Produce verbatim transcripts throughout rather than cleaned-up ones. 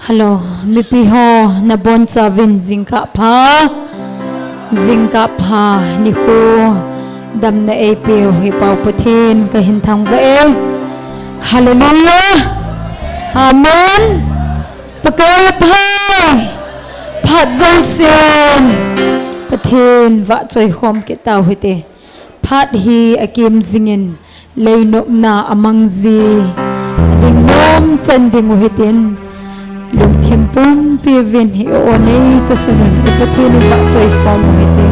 Hello, mipi ho, nabonchauvin jingkah pha, jingkah pha, nikho damna eipeu hi Pa Pathen kahin thangvah e. Hallelujah. Amen. Pakai pha, phat jousen Pathen vahchoi khom kit tau hite. Phat hi akim jingin, leinopna amang ji, ading nom chan ding u hitin, lungthim pumpi uvin hi o neicha sunun, i Pathen i vahchoi khom u hite.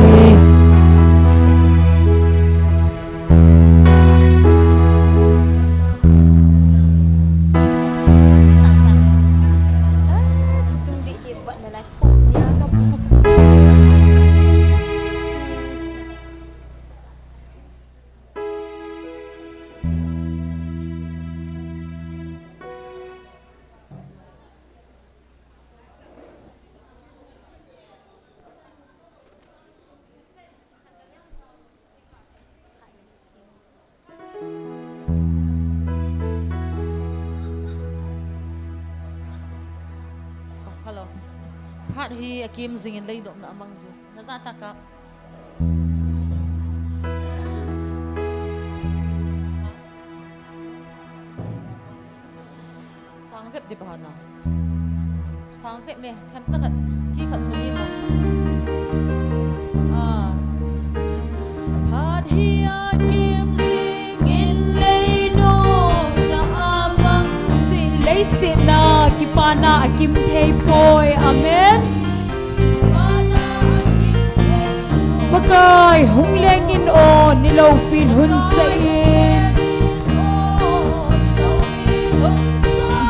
Hello. Phat hi akim jingin leinopna amang ji. Naja taka. Sang jep di bana. Sang jep me, themcha khat, kikhat suni mo. Ah. Phat hi akim jingin leinopna amang ji. Leiset a kipana akim thei poi. Amen. Pakai hung lengin o, nei loupi lhun sah in.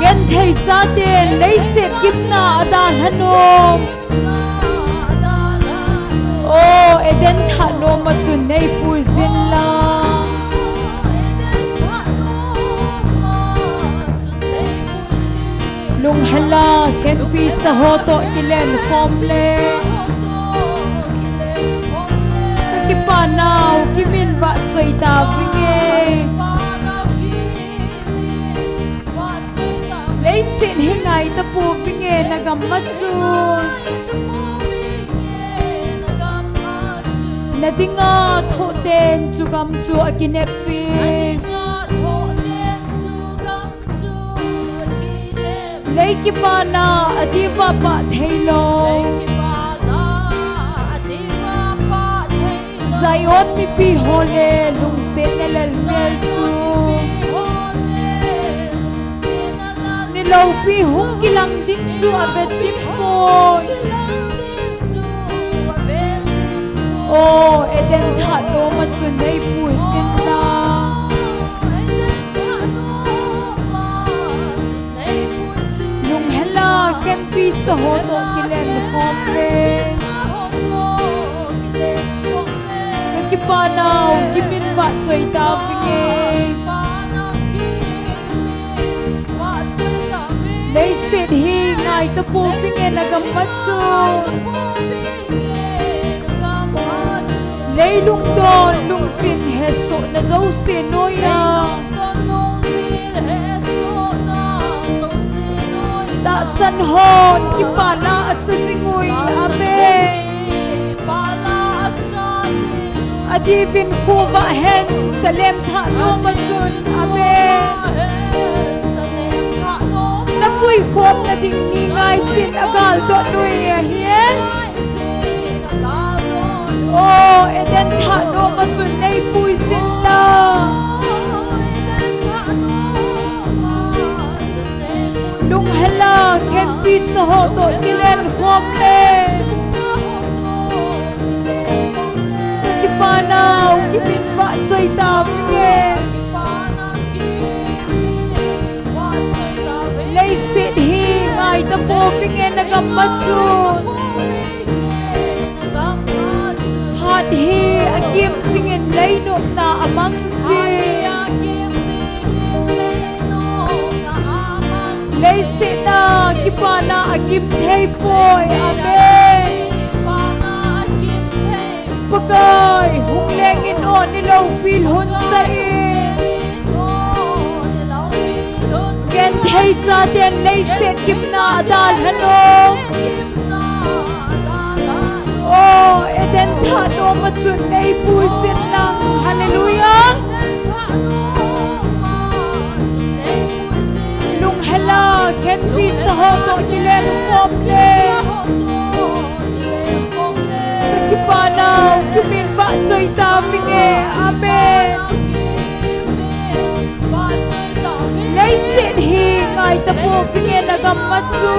Genthei chaten leiset gimna a dalha nom. O, Eden thah nom a chun nei pui jin lang. Lunghel a khenpi sa ho toh kilen khom le. Ka kipa nau kimin vahchoi tavinge. Leiset hi ngai tapovinge na gam a chu. Na dinga thoh ten chu gam chu akineppi. Lei kipana adiuva pah thei lou. Zion mipi ho le lungsetna lelmel chu. Nei loupi hung kilang ding chu ave chim poi. O, Eden thah nom a chun nei pui jin lang. Lunghel a khenpi sa ho toh kilen khom le. Ka kipa nau kimin vahchoi tavinge. Leiset hi ngai tapovinge na gam a chu. Lei lungdon lungset hesohna jouse noiya. Tahsan hon kipana asa jing ui. Amen. Adiuvin khovah hen Salem thah nom a chun. Amen. Na puikhomna ding ni ngaijin a galdot ui ahi e. O, Eden thah nom a chun nei pui jin lang. Lunghel a khenpi sa ho toh kilen khom le. Ka kipa nau kimin vahchoi tavinge. Leiset hi ngai tapovinge na gam a chu. Phat hi akim jingin leinopna amang ji. Leiset a kipana akim thei poi. Amen. Pakai hung lengin o, nei loupi lhun sah in. Genthei Chaten leiset gimna adalhan o. O, Eden thah nom a chun nei puisin lang. Hallelujah. Lunghel a khenpi sa ho toh kilen khom le. Ka kipana u kimin vahchoi tavinge. Amen. Leiset hi ngai tapouvinge, na gam a chu.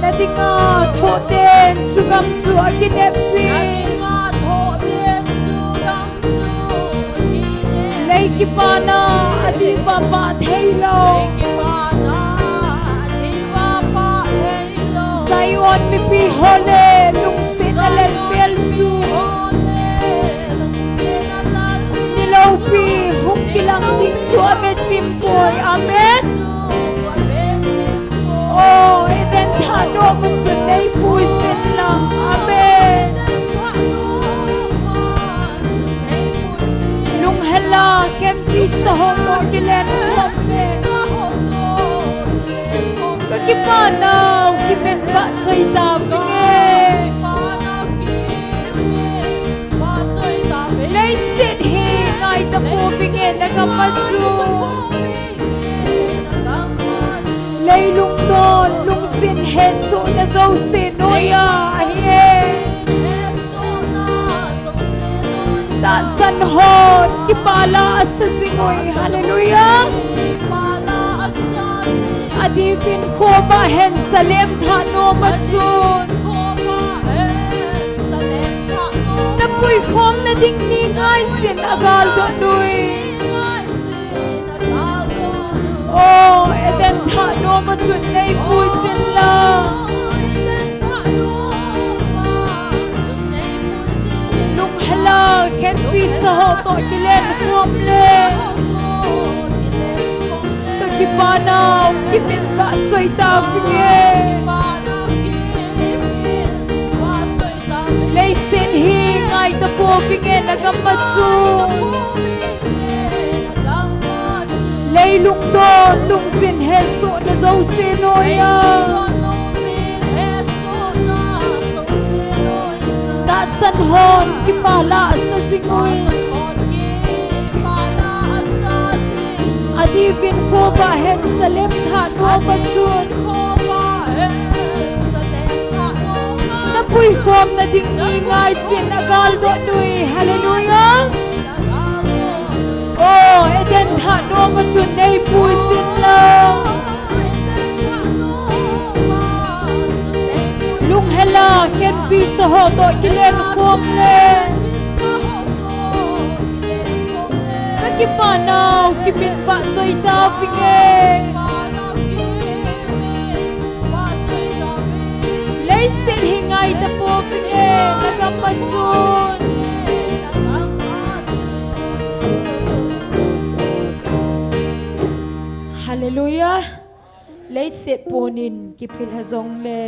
Na dinga thoh ten chu gam chu akineppi. Lei kipana adiuva pah theilou. Zion mipi ho le lungset alel mel chu. Ni loupi hung kilang ding chu ave chim poi. Amen. O, Eden thah nom a chun nei puisin lang. Amen. Lunghel a khenpi sa ho toh kilen khom le. Ka kipana u kimin vahchoi tavinge. Leiset hi ngai tapouvinge, na gam a chu. Lei lungdon lungsin hesohna jouse noiya ahi e. Tahsan hon kipah la asa jing uve. Hallelujah. Adiuvin khovah hen Salem thah nom a chun. Na puikhomna ding ni ngaijin agaldoh uve. O, Eden thah nom a chun nei puisin lang. Lunghel a khenpi sa ho toh kilen khom le. Ka kipana u kimin vahchoi tavinge. Leiset hi ngai tapouvinge, na gam a chu. Lei lungdon lungsin hesohna jouse noiya. Tahsan hon kipah la asa jing uve. Adiuvin khovah hen Salem thah nom a chun. Na puikhomna ding ni ngaijin agaldoh uve. Hallelujah. O, Eden thah nom a chun nei puisin lang. Lunghel a khenpi sa ho toh kilen khom le. Ka kipana u kimin vahchoi tavinge. Leiset hi ngai tapouvinge, na gam a chun. Hallelujah. Leiset ponin kiphel ha jongle.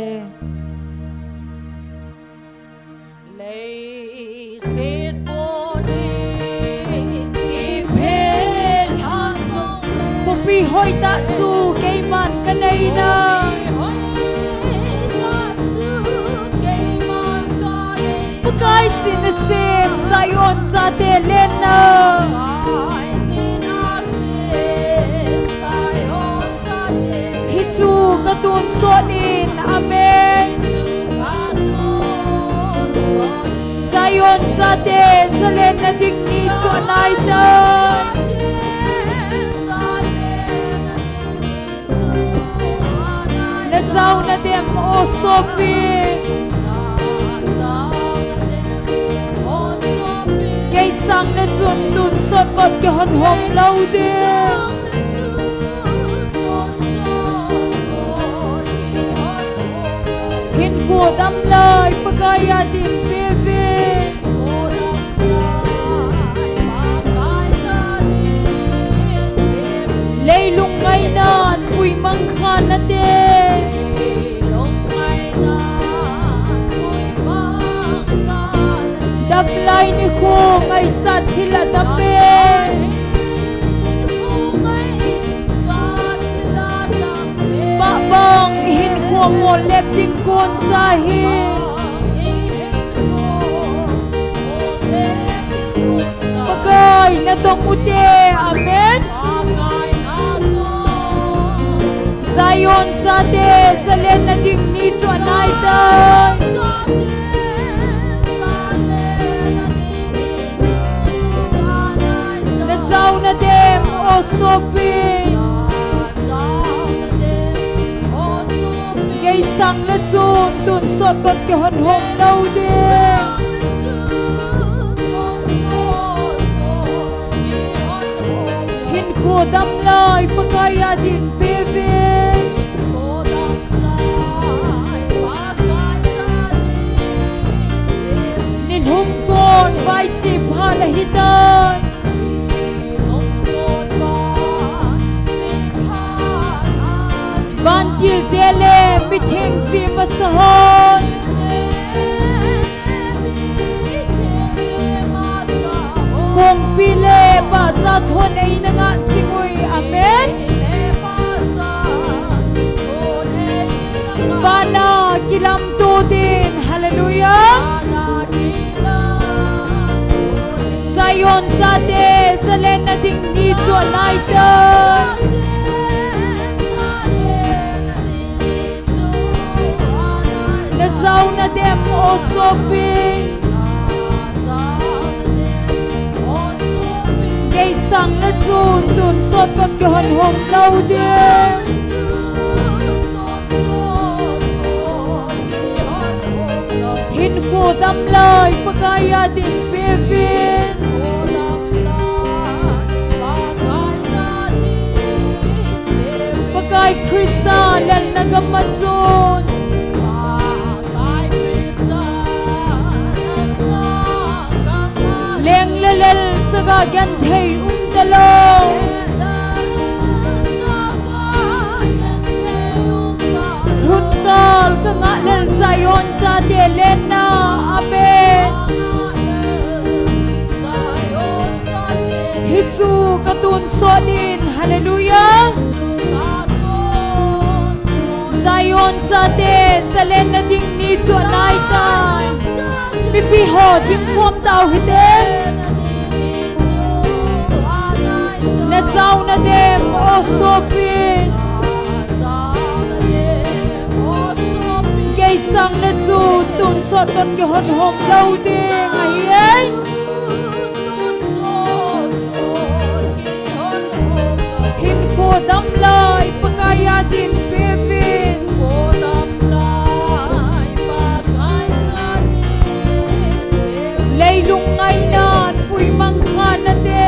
Leiset ponin kiphel ha jongle. Khopi hoitah chu keiman kanei na. Pakai sin asem Zion chate lenna. Hichu katonsot in, amen. Zion chate, zalenna ding ni chu anaitai. Na jao nadem o sopi. Kei sang le chun tonsot kot kihon hom lou ding. Hinkho damlai Pakai a dinpeh ve. Leilung ngainan puimang kha nate. Damlai nikho ngaichat thil a dam e. Lep ding kon cha hi. Pakai natong ute. Amen. Zion chate, zalenna ding ni chu anaitai. Najaona dem, o sopi. Geisang le chun tonsot kot kihon hom lou ding. Hinkho damlai Pakai a din peuvin. Nilhum kon vaichi phat ahitai. Vantil te le mitheng chi masa hon. Kongpi le bahcha thon eina ngah jing ui. Amen. Vana kilamto din. Hallelujah. Zion chate, zalenna ding ni chu anaitai. Najaona dem, o sopi. Geisang le chun tonsot kot kihon hom lou ding. Hinkho damlai Pakai a din peuvin. Pakai Christa lelna gam a chun leng le lel chaga genthei umtalou. Hun kal kangah lel Zion chate lenna. Amen. Hichu katonsot in. Hallelujah. Zion chate, zalenna ding ni chu anaitai. Mipi ho dingkhom tau hite. Najaona dem, o sopi. Geisang le chun tonsot kot kihon hom lou ding ahi e. Hinkho damlai Pakai a din peuvin. Leilung ngainan puimang kha nate.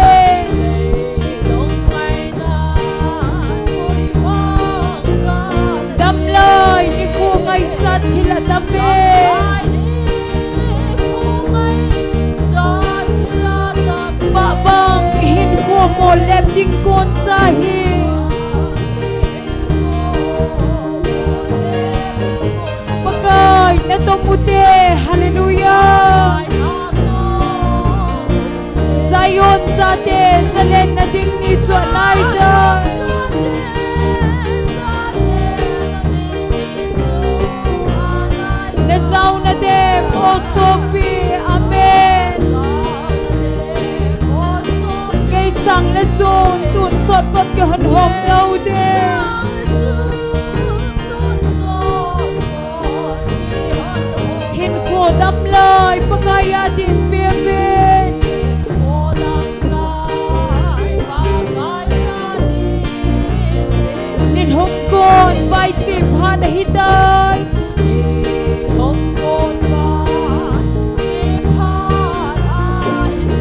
Damlai nikho ngaichat thil adam e. Pabang hinkho mo lep ding kon cha hi. Pakai natong ute. Hallelujah. Zion chate, zalenna ding ni chu anaitai. Najaona dem, o sopi. Amen. Geisang le chun tonsot kot kihon hom lou ding. Hinkho damlai Pakai a din peuvin. Nilhum kon vaichi phat ahitai.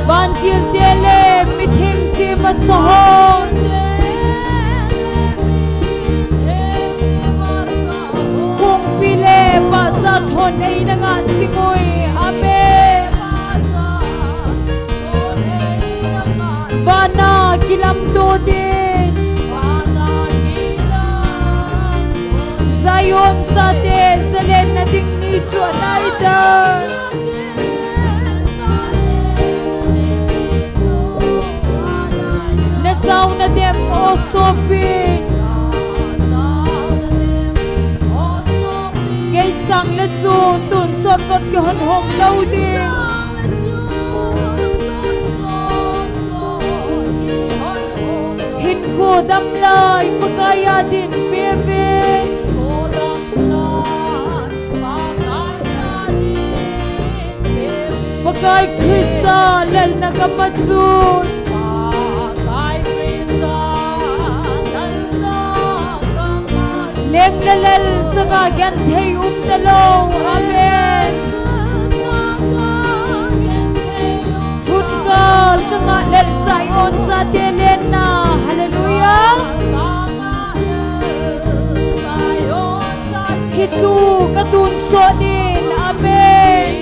Vantil te le mitheng chi masa hon. Kongpi le bahcha thon eina ngah jing ui. Amen. Vana kilamto din. Zion chate, zalenna ding ni chu anaitai. Najaona dem, o sopi. Sang le chun tonsot kot kihon hom lou ding. Hinkho damlai Pakai a din peuvin. Pakai Christa lelna gam a chun leng le lel chaka genthei um talou. Amen. Hun kal ka ngah lel Zion chate lenna. Hallelujah. Hichu ka tonsot in. Amen.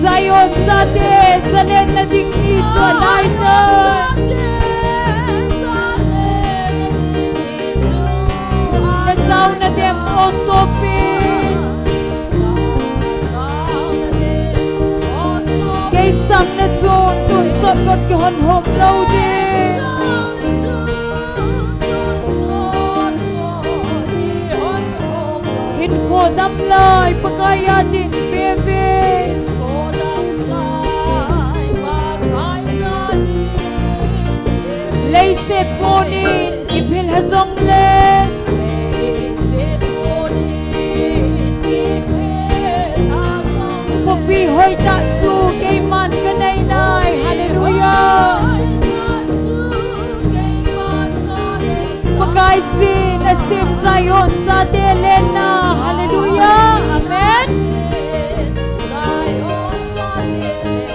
Zion chate, zalenna ding ni chu anai tai. Na jao nadem o sopi. Kei sang le chun tonsot kot kihon hom lou ding. Hinkho damlai Pakai a din peuvin. Leiset ponin kiphel ha jongle, khopi hoitah chu keiman ka nei nai. Hallelujah. Pakai sin a sem Zion chate lenna. Hallelujah. Amen.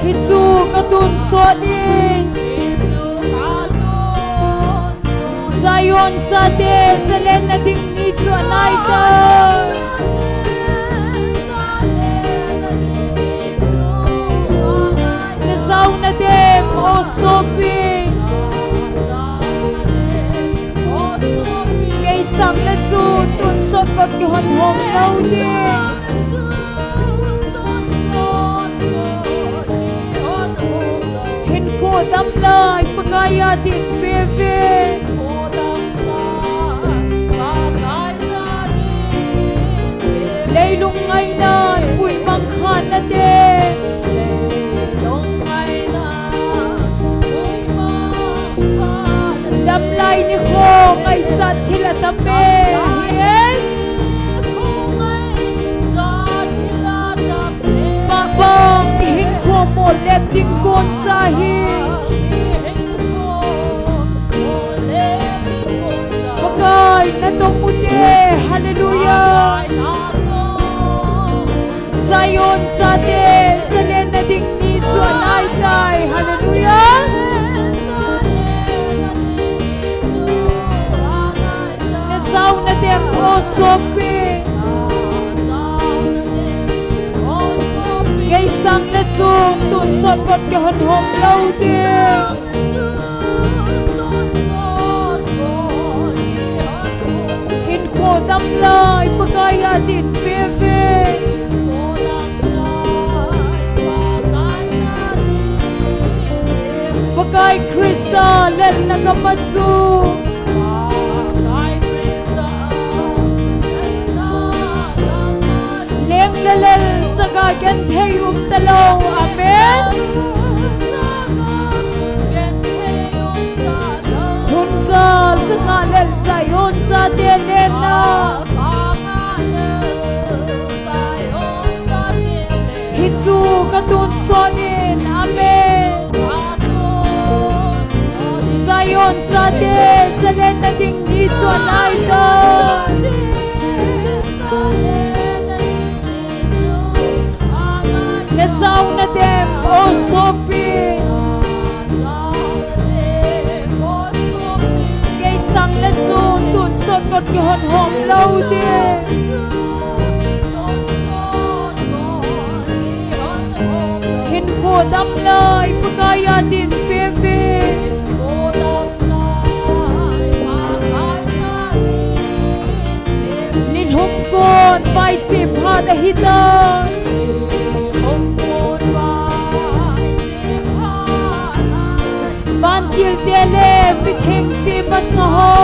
Hichu ka tonsot in. Zion chate, zalenna ding ni chu anai tai. Na jao nadem o sopi. Kei sang le chun tonsot kot kihon hom lou ding. Hinkho damlai Pakai a din peuvin. Leilung ngainan puimang khan nate. Damlai nikho ngaichat thil atam e. Hi e. Mabang i hinkho mollep ding kon cha hi. Pakai natong ute. Hallelujah. Zion chate, zalenna ding ni chu anai tai. Hallelujah. Na jao nadem o sopi. Kei sang le chun tonsot kot kihon hom lou ding. Hinkho damlai Pakai a din peuvin. Pakai Christa lelna gam a chu leng le lel chaka genthei um talou. Amen. Hun kal ka ngah lel Zion chate lenna. Hichu ka tonsot in. Amen. Zion chate, zalenna ding ni chu anai tai. Na jao nadem o sopi. Kei sang le chun tonsot kot kihon hom lou ding. Hinkho damlai Pakai a din peuvin. Nilhum kon vaiche phat ahi tai. Vantil te le mitheng che masa ho.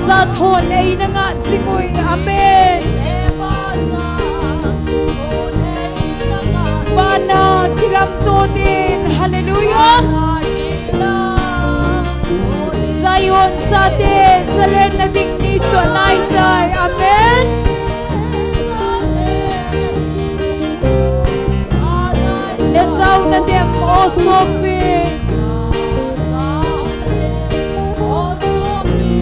Sa thon eina ngah jing uve. Amen. Vana kilamto din. Hallelujah. Zion chate, zalenna ding ni chu anaitai. Amen. Najao nadem o sopi.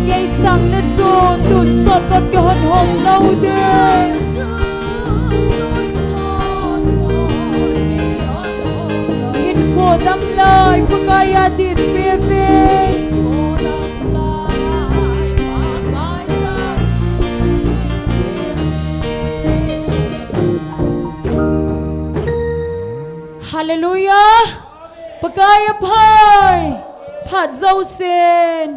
Kei sang nachun tonsot kon kihon hom lou ding. Hinkho damlai Pakai a dinpi uve. Hallelujah. Pakai aphai. Phat jousen.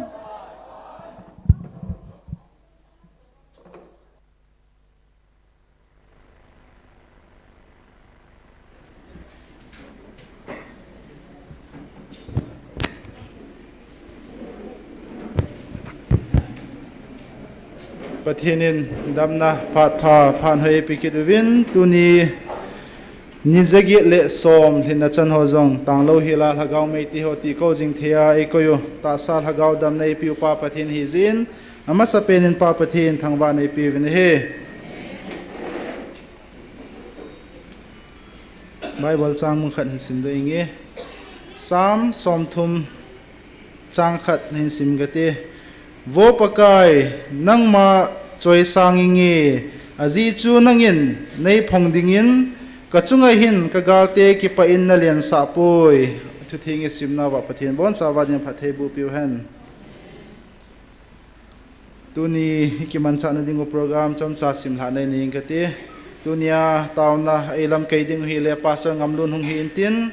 Pathen in damna phat pha, phat hoi eipeh kit uvin, tuni ni jaget le som lhinna chan ho jong tanglou hel a lhagao meiti ho tikou jing thei a eikoi u, tahsa lhagao damna eipeh u Pa Pathen hijin, amasapen in Pa Pathen thangvah in eipeh uvin ahi. Bible chang mun khat hin sim ding inge. Psalm somthum chang khat hin sim kate. Vo Pakai, nangma choisang inge, ajeh chu nangin neiphong dingin, kachunga hin kagalte kipah in nalensah poi. Thutheng isimna uva Pathen in abonchauva ding phatthei boh peh u hen. Tuni ikimanchah na ding u program chomcha simlhah nei ning kate. Tunia taona eilamkai ding u hile Pastor Ngamlun hung hi intin,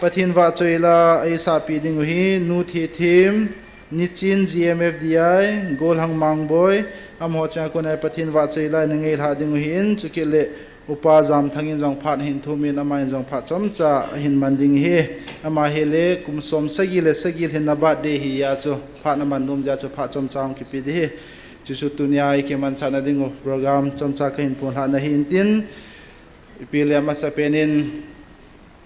Pathen vahchoi la eisahpeh ding u hi, Nu Thithem, Nichin G M F D I, Golhang Mangboi, amaho chunga kona Pathen vahchoi la eina ngailhah ding u hin, chukit le Upa Jamthang in jong phat ahin thum in, ama in jong phat chomcha ahin man ding ahi. Ama hile kum som sagi le sagi lhinna birthday ahi a chu, phat aman nom jeh a chu phat chomcha hung kipe ding ahi. Chuchu tunia ikimanchah na ding u program chomcha kahin phonlhah na hi intin, ipi le amasapen in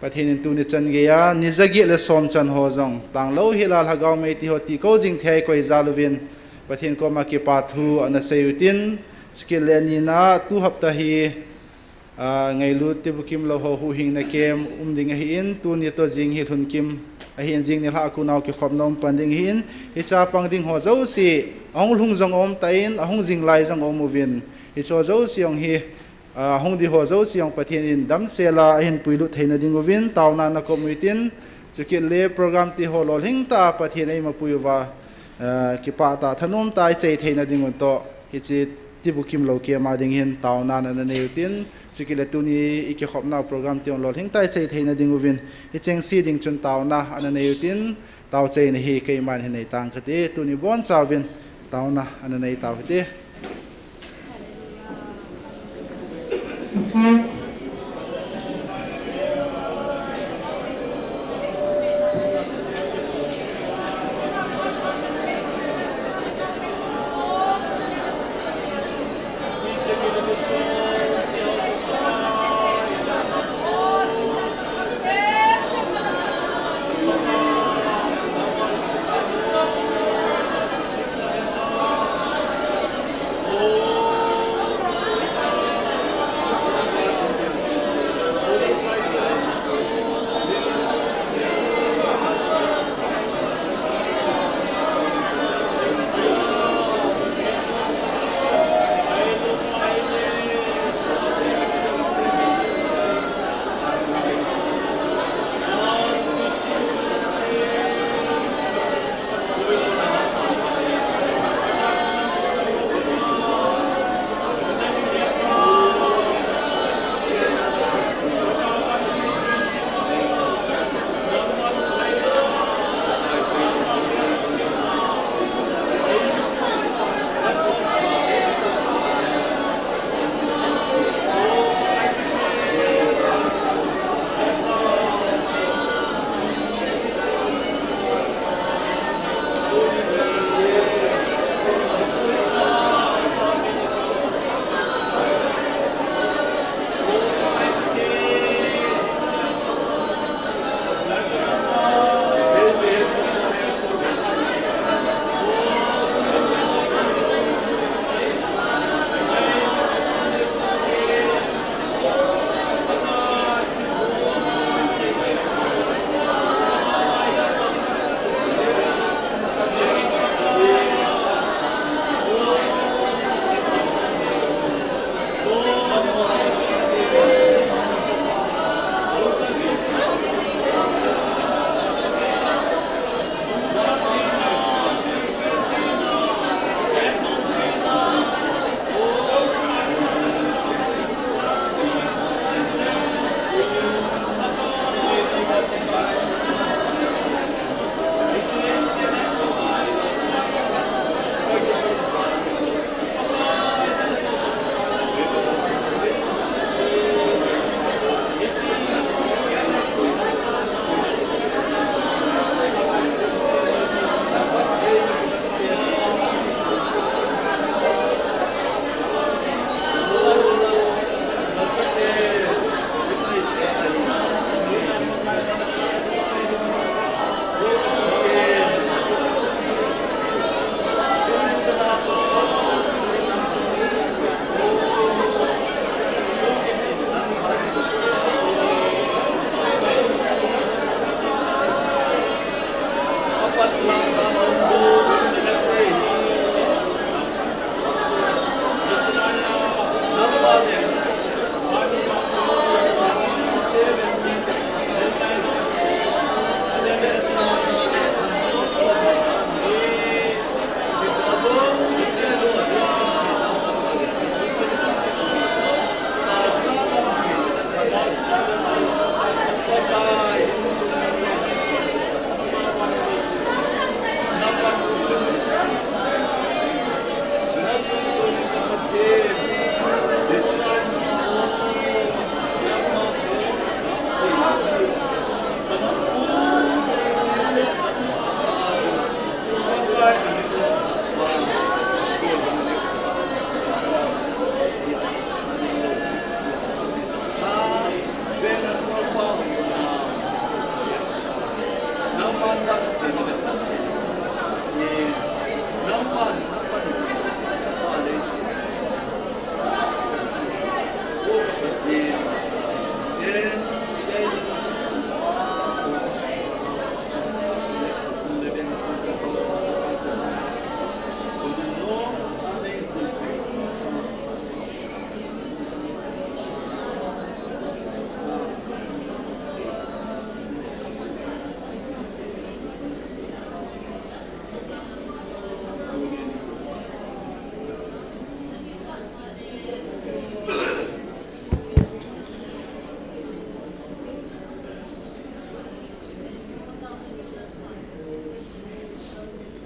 Pathen in tuni chan geiya ni jaget le som chan ho jong tanglou hel a lhagao meiti ho tikou jing thei a eikoi jal uvin, Pathen koma kipathu ana sei utin, chukit le nina tu hapta hi, a, ngailut tibukim lou ho huhhingna camp um ding ahin, tuni toh jing hi lhun kim ahin, jing nilhah a kon a kikhopna um pan ding ahin, hiche a pang ding ho jouse, ahung lhung jong aum tan, ahung jing lai jong aum uvin, hiche ho jouse jong hi, a, hung ding ho jouse jong Pathen in damsel a ahin puilut theina ding uvin taona nakop utin, chukit le program ti ho lolhing tah a Pathen in eima pui uva, a, kipah tah thanom tah a ichai theina ding u toh, hiche tibukim lou camp a ding hin taona nanei utin, chukit le tuni ikikhopna u program ti jong lolhing tah a ichai theina ding uvin, hicheng se ding chun taona nanei utin, taochaina hi keiman hin nei tang kate, tuni bonchauvin taona nanei tau hite.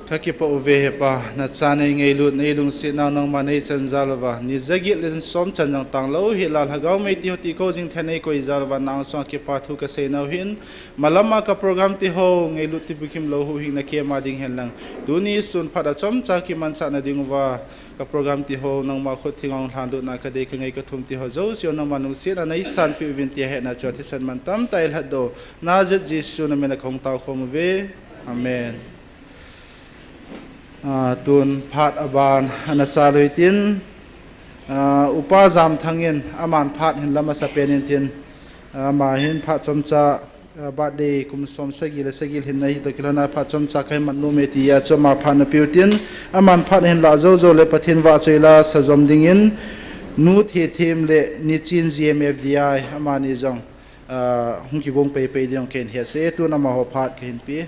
Kakipah uve Hepa, nachan neingailut, neilungsetnau nangma neichan jal uva, ni jaget le som chan jong tanglou hel a Lhagao Meitei ho tikou jingthei a neikoi jal uva, nang sunga kipa thu kaseinau hin, malam a ka program tiho ngailut ti bukim lou huhhingna keima ding hen lang. Tuni sun phat a chomcha kimanchah na ding uva, ka program tiho nangma khut thinga hung lhanlutna kadei kangai kathum tiho jouse nangma lungsetna neisanpeh uvin tia hetna chu athisan mantam tah a eilhatdoh Nazareth Jesu namin a kahung taokhom uve. Amen. Ah, tun phat aban ana chalui tin, ah, Upa Jamthang in aman phat hin la masapen in tin, ah, ama hin phat chomcha, ah, birthday kum som sagi le sagi lhinna hitoh kilhona phat chomcha kahin mat nom e tia chu ama phat napeu tin, aman phat hin la joujou le Pathen vahchoi la sa jom dingin, Nu Thethem le Nichen G M F D I amani jong, ah, hung kigong peipei ding kahin hetsah e, tun amaho phat kahin pe.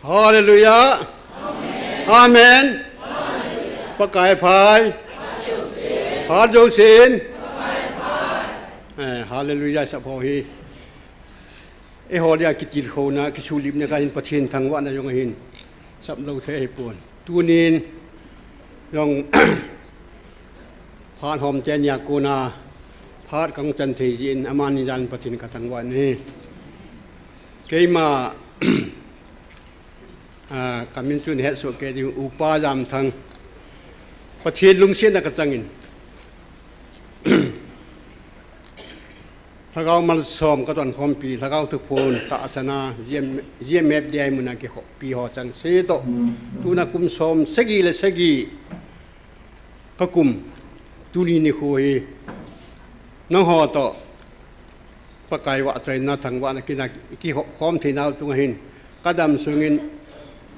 Hallelujah. Amen. Pakai phai. Phat jousen. Eh, hallelujah, sap ho hi. Eiho dia kitilkhouna, kisulipna kahin Pathen thangvahna jong ahin. Sap lou thei ahipon. Tunin jong phat hom teni a kona phat kahung chan thei jeh in amani jan Pathen kathangvah in ahi. Keima, ah, kamin chu nahetsoh kei ding, Upa Jamthang. Pathen lungsetna kachangin Lhagao malsom katonkhompi, Lhagao thuphon tahsan a, G M, G M F D I mun a kikhoppi ho chengse toh, tuna kum som sagi le sagi kakum, tuni nikho hi nangho toh Pakai vahchoina thangvahna kina kihopkhom theinau chunga hin kadam sungin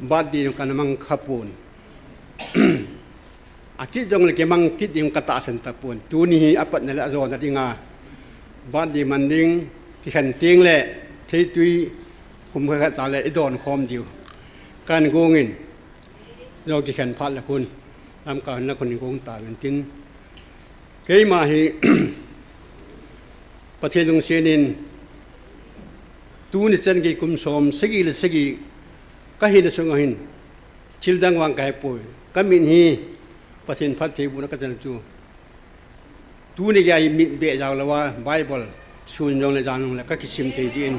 birthday kana mang khapon. Akit jongle kimang kit ding katahsan tapon. Tuni hi apatna le ajona dinga birthday man ding, kikhen tengle theitui kum khat cha le idon khom diu kahin gongin, jong kikhen phat le khun lamkai hon le khun gong tauvin tin, keima hi Pathen lungsetin tuni chan gei kum som sagi le sagi kahina sunga hin thil dang vang kahepoi. Kamin hi Pathen phattheibohna kachan chu, tuni gei a hi mitbeh jao louva Bible sun jongle jan jongle kakisim thei jeh in,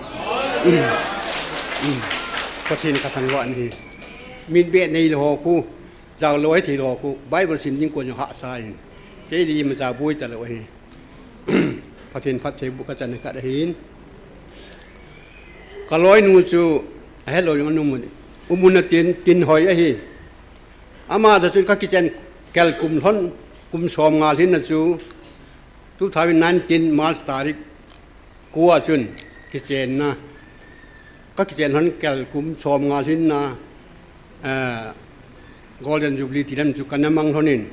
Pathen kathangvah in ahi. Mitbeh neilou ho khu, jao lou hithei lou ho khu Bible sim ding kon jong hahsa in, kei di imacha boi talou ahi. Pathen phattheiboh kachan khat ahin. Kaloinu chu ahelou jong aum un, umun a tin, Tinhoi ahi. Ama toh chun kakichen kel kum lhon, kum somnga lhinna chu two thousand nineteen March tarik ko a chun kichenna, kakichen lhon kel kum somnga lhinna, eh, Golden Jubilee ti lam chu kana mang lhonin,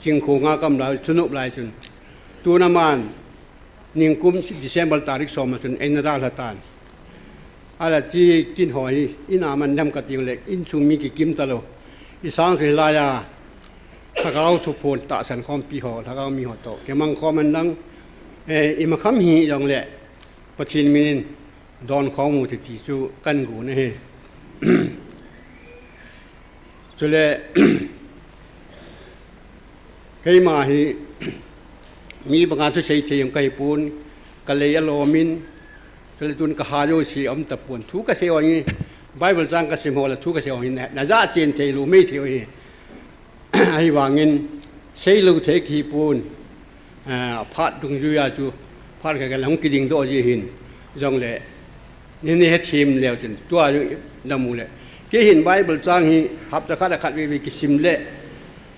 Chingkhong a kaum lai, thunop lai chun, tuna man ningkum December tarik som a chun eina dalha tan. Ahile chi Tinhoi hi in a man dem kati le, insung mi kikim talou. Isang chu hilai a Lhagao thuphon tahsan khompi ho, Lhagao mi ho toh kimang khom hen lang, eh, imakham hijongle Pathen min in don khom u hite ti chu kahin gon ahi. Chule keima hi mi banga thusei thei jong kahipon, kalei alomin, chule tun kaha jouse aum tapon, thu kasei ho hi, Bible chang kasim ho le thu kasei ho hi na, najah chen theilou mei thei u ahi. Ahivangin seilou thei kahipon, ah, phat dungjuia chu phat khat khat le hung kidingdoh ji ahin, jongle nini hethem leu chun tua jong idam u le, kei hin Bible chang hi hapta khat a khat veve kisim le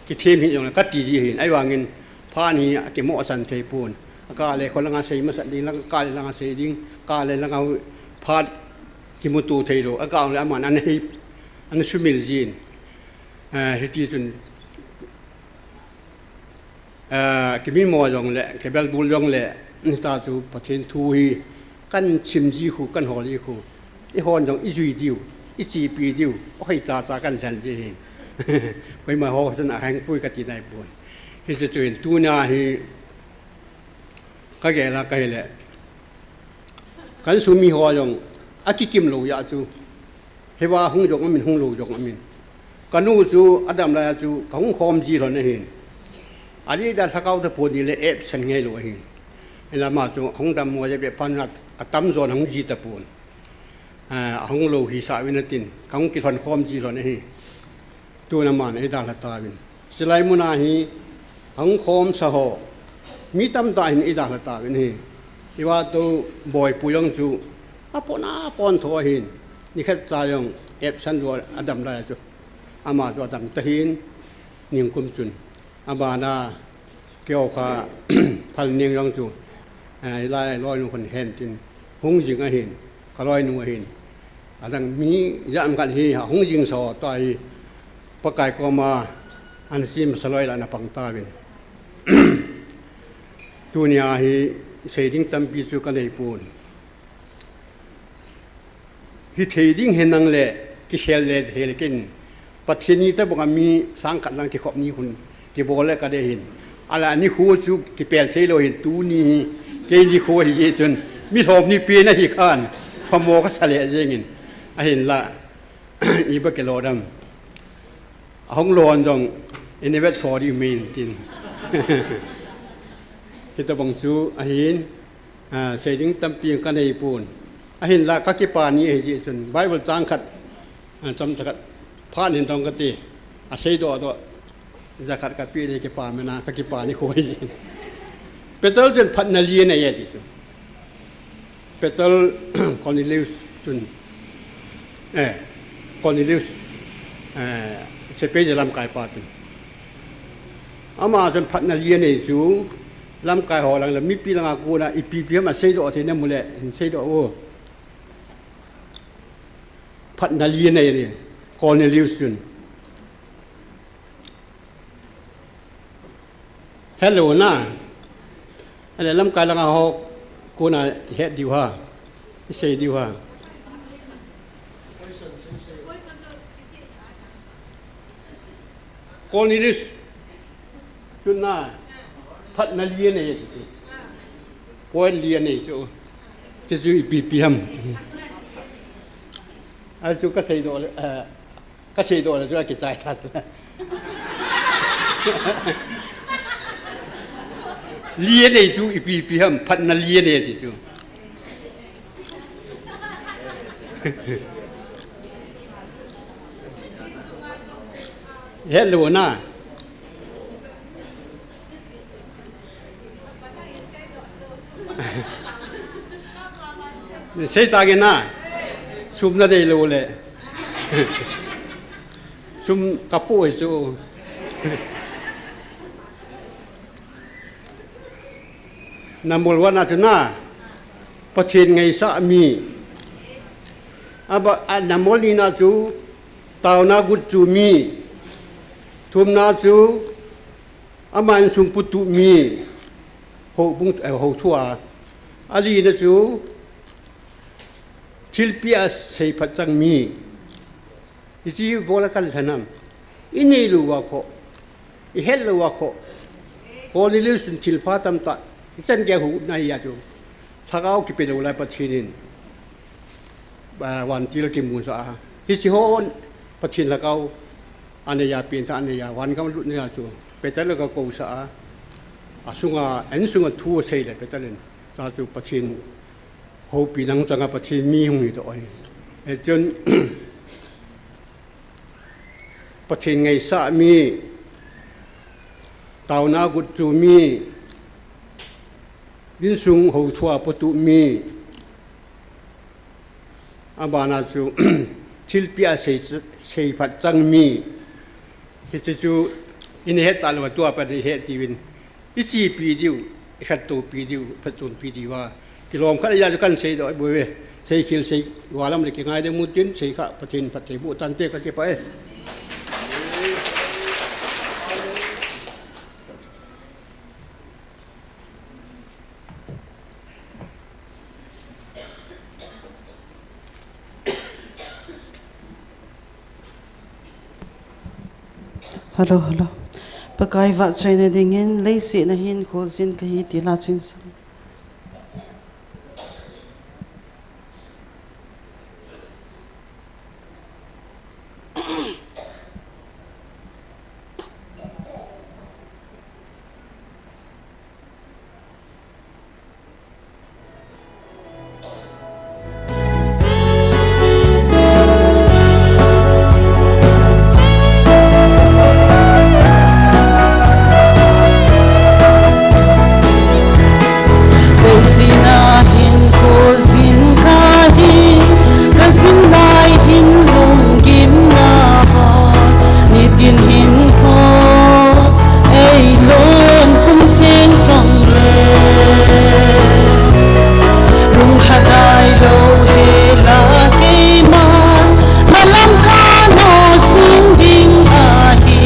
kithem hih jongle kati ji ahin, ahivangin phat hi akimohchan theipon. Akah le kholanga sei masat ding, lang kah le langa sei ding, kah le langa phat kimuto theilou, akah le aman ana hei, ana sumil jin. Eh, hitichun, eh, kimimo jongle, kibelbul jongle, hita chu Pathen thu hi kahin sim ji khu, kahin hol ji khu, eihon jong ijui diu, I chipi diu, oi, cha cha kan lhen ji hin. Koima ho chun aheng pui kati nai pon. Hiche chu hin tuna hi ka gel a ka hile. Kan sum mi ho jong akikim lou jeh chu. Hiva hung jong amin, hung lou jong amin. Ka nu chu adam lai a chu ka hung khom ji lhon ahin. Adeh a lhagao tapon ding le absent ngei lou ahin. Hinla ama chu hung dam mo jeh a be pan a, atam jon hung ji tapon. A, ahung lou hisah uvin atin, ka hung kilhon khom ji lhon ahi. Tuna aman eidalha tauvin. Chulai muna hi, ahung khomsa ho, mi tamtah hin eidalha tauvin ahi. Iva tou Boipu jong chu, apon apon tho ahin. Nikhat cha jong, absent lou adam lai chu. Ama chu adam tahin, ningkum chun. Abana, Keo kha, Phalneng jong chu, eh, lai loinu khun hen tin, hung jing ahin, ka loinu ahin. Adang mi jat khat hi, ahung jingsa ho toh hi, Pakai koma, ana sim sa loi la ana pang tauvin. Tunia hi, sei ding tampi chu ka nei pon. Hithei ding hinang le, kikhel le thei le ken. Pathen ni tabang a mi sang khat lang kikhop ni hun, kibol le ka dei hin. Ahile nikho chu kipel thei lou hin tuni hi, kei nikho hi jeh chun. Mi lhom ni pen ahi khan, phamo ka sa le jeng in. Ahinla, iba kilo dam. Ahung lhon jong, ini vet tho di min tin. Hitabang chu, ahin. A, sei ding tampi ka nei pon. Ahinla ka kipa ni ahi jeh chun Bible chang khat, a, chomcha khat phat hin dong kati. A sei doh doh. Jakhat ka pe ding kipa mena ka kipa nikho ahi. Peter chun phatna li anei e ti chu. Peter Cornelius chun. Eh, Cornelius, eh, sepai ja lamkai pa chun. Ama chun phatna li anei chu, lamkai ho lang le mipi langa kona ipi ipi ham asei doh thei na mu le, hin sei doh o. Phatna li anei le, Cornelius chun. Hello na. Ale lamkai langa ho kona het diu ha. Isei diu ha. Cornelius. Chun na, phatna li anei chu. Point li anei chu. Chu chu ipi ipi ham. A chu ka sei doh le, eh, ka sei doh le chu akichai tha. Li anei chu ipi ipi ham, phatna li anei ti chu. Hello na. Sei ta nge na. Sum na dei lou le. Sum ka pu chu. Number one a chu na, Pathen ngaisah mi. Aba, a number ni na chu, taona got chu mi. Thum na chu, ama insung putu mi. Houbung, eh, hou thu a. Ali na chu, thilpeh a seiphat chang mi. Hiche bol a kan lhanam. I nei lou uva kho. I het lou uva kho. Cornelius in thilpha tamtah. I chan gei hu na hi a chu. Lhagao kipe lou lai Pathen in. Ba, vantil kimu sa a. Hiche ho Pathen lhagao. Anei a pen tha anei a. Van gam lut na a chu. Peter le ka kou sa a. A sunga, an sunga thu sei le Peter in. Cha chu Pathen. Houpi nang changa Pathen mi hung hi toh ahi. Hichun Pathen ngaisah mi, taona got chu mi, insung hou thu a potu mi, abana chu thilpeh a sei, seiphat chang mi, hiche chu i het talou a tua pat i het diuvin. I chipi diu, i khattopi diu, phatchompi diu a. Kilom khat a chu kan sei doh bou ve. Sei khel sei, valam le kingai ding mu tin, sei kha Pathen phatthei boh tante ka kipah e. Hello, hello. Pakai vahchoina dingin, leiset a hin khuljin kahi ti la chun sam. Leiset a hin khuljin kahi, kajin lai hin lunggimna ho, nitin hinkho eilon kum seng jongle, lunglhadai lou hela keima, malam kano sung ding ahi,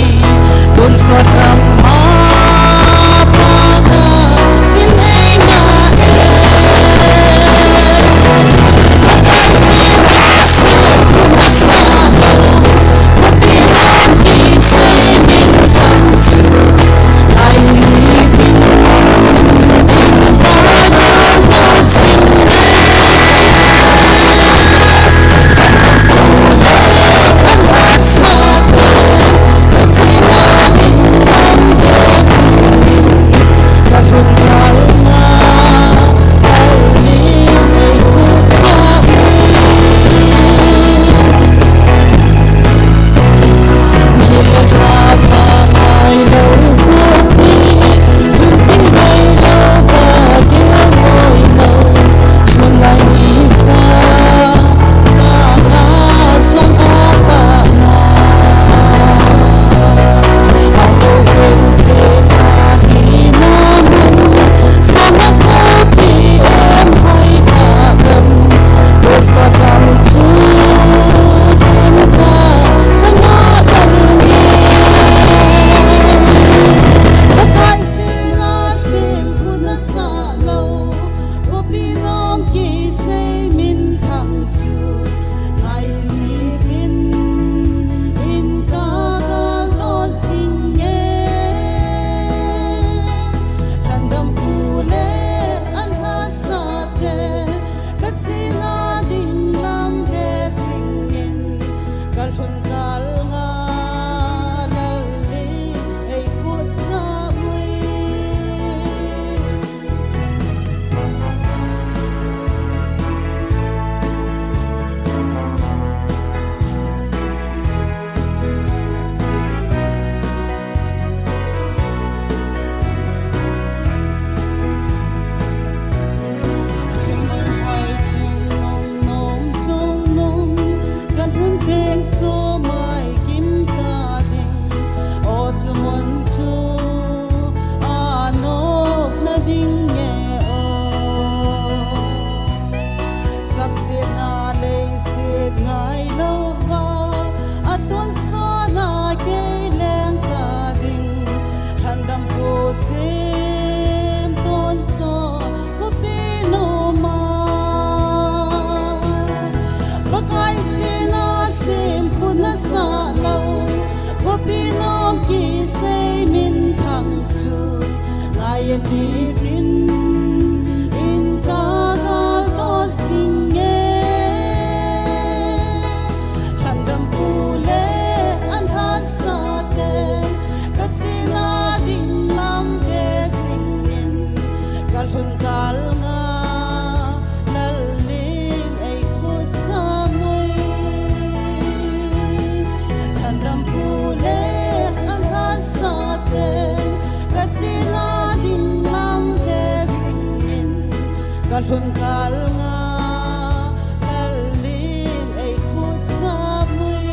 tonsot gam ma pa kajin eina e. Lhandampu le alhasate, kachena ding lam ve singin, kalhun kalnga Lal in eikhut jam uve. Chun mun hoi chun nom nom chung nung, kalhun theng sumai kim ta ding. O chu mun chu anop na ding nge o. Sapsetna leiset ngai louva, atonsot a kei leng ta ding. Lhandampu sem tonsot khopi noma, Pakai sena sem khut nasah lou, khopi nom kisei minthang chu ngai in nitin in ka gal to sing nge. Lhandampu le alhasate, kachena ding lam ve singin, kalhun kalnga Lal in eikhut jam uve. Lhandampu le alhasate, kachena ding lam ve singin, kalhun kalnga Lal in eikhut jam uve.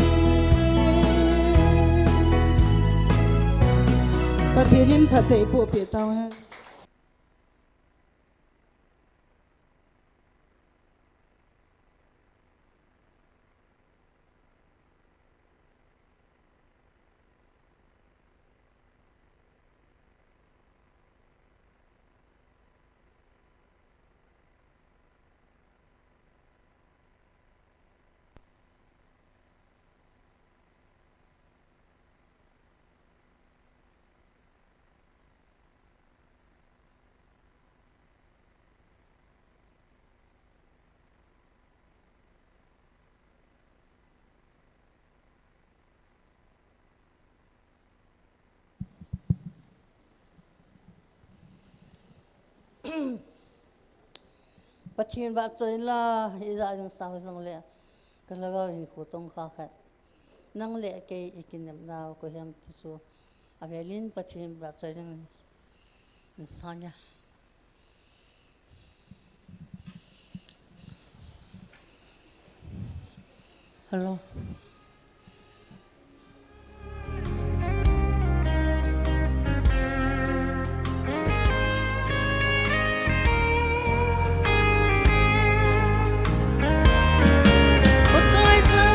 Pathen in phattheiboh peh tauhen. Pathen vahchoi inlang, ija jing sao jongle, ka lhagao hinkho tongkha khat, nang le kei i kinepnau koi ham ti chu, avelin Pathen vahchoi inlang, in sang e. Hello. Pakai, ka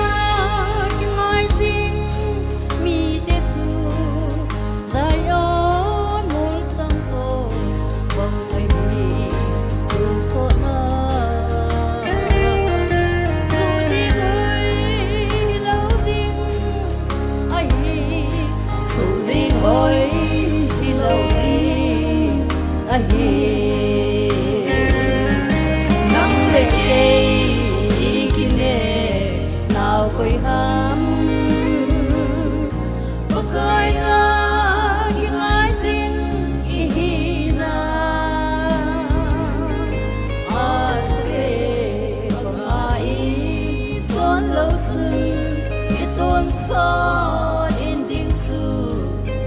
kingai jing mite chu Zion mol sang toh bang ahi, tonsot na. Suhding hoi hilou ding ahi, suhding hoi hilou ding ahi. Nang le kei i kine nau koi ham? Pakai, ka kingai jing ihi na. Athupi banga i chon lou chun, i tonsot in ding chu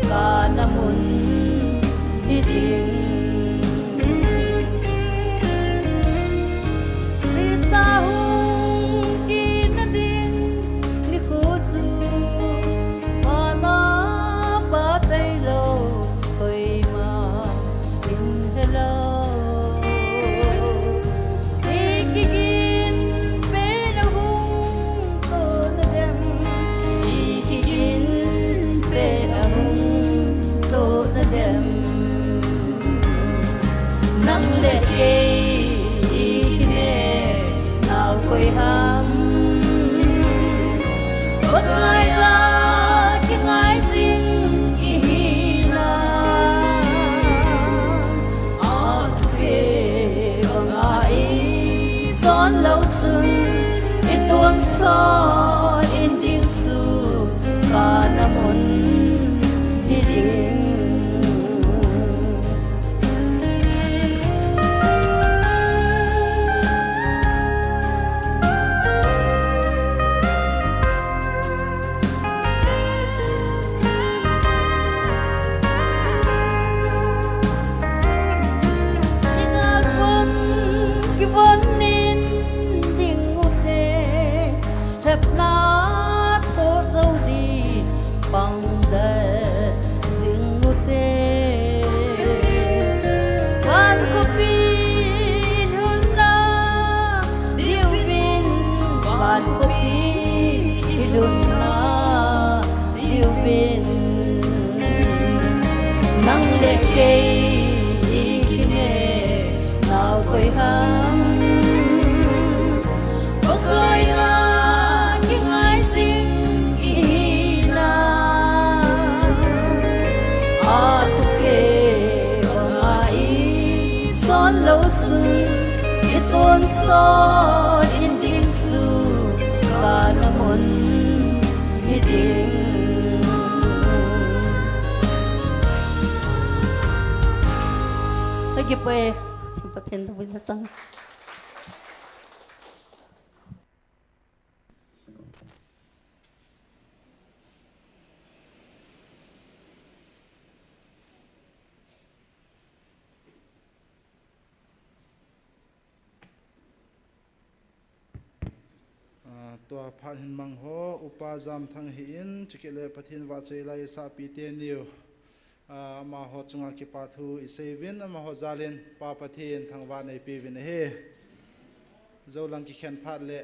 kana mun hi ding. Christa hung kit na ding nikho chu, vana Pa tailou koima in helou. I kigin pen ahung toh na dem, i kigin pen ahung toh na dem. Nang le kei i kine nau koi ham? Pakai, ka kingai jing ihi na. Athupi banga i chon lou chun, i tonsot in ding chu kana mun hi ding. Kivon in ding u te, lhepna toh jou din pang det ding u te. Van khopi lhunna diuvin, van khopi lhunna diuvin. Nang le kei i kine nau koi ham? Pakai, ka kingai jing ihi na. Athupi banga i chon lou chun, i tonsot in ding chu kana mun hi ding. Ka kipah e, Pathen thupha chang. Ah, tua phat hin mang ho, Upa Jamthang hi in, chukit le Pathen vahchoi lai sahpi teni u. Ah, amaho chunga kipa thu i sei uvin, amaho jal in Pa Pathen thangvah in ei pe uvin ahi. Jou lang kikhen phat le,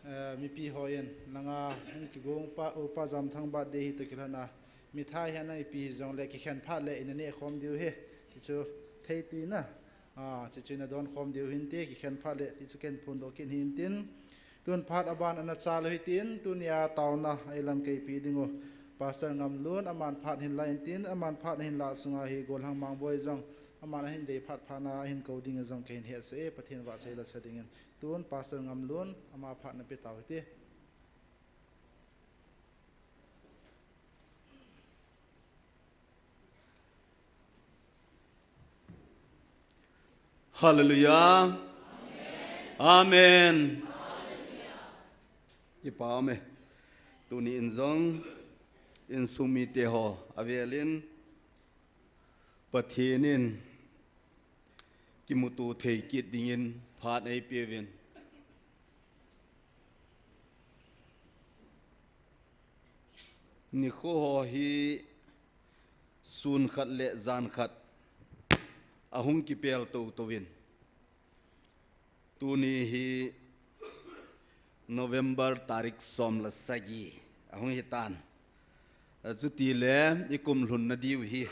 eh, mipi ho in, langa hung kigong pa, Upa Jamthang birthday hi toh kilhon a, mithai hi ana ei pe hi jongle kikhen phat le ina neh khom diu ahi. Ti chu thei tui na. Ah, chuche chu ina don khom diu hinte, kikhen phat le, ti chu ken phondoh kit hintin. Tun phat aban ana chal u hitin, tunia taona a ilam keipi ding u Pastor Ngamlun, aman phat hin la intin, aman phat ahin lah sunga hi Golhang Mangboi jong, aman ahin dei phat phat na ahin kou ding jong kahin hetsah e, Pathen vahchoi la sa dingin. Tun Pastor Ngamlun, ama phat na pe tau hite. Hallelujah. Amen. Kipa ume. Tuni in jong insung mite ho avelin Pathen in kimuto thei kit dingin phat eipeuvin. Nikho ho hi sun khat le jan khat ahung kipel toutouvin. Tuni hi November tarik som le sagi ahung hitan. Achuti le ikum lhunna diu hi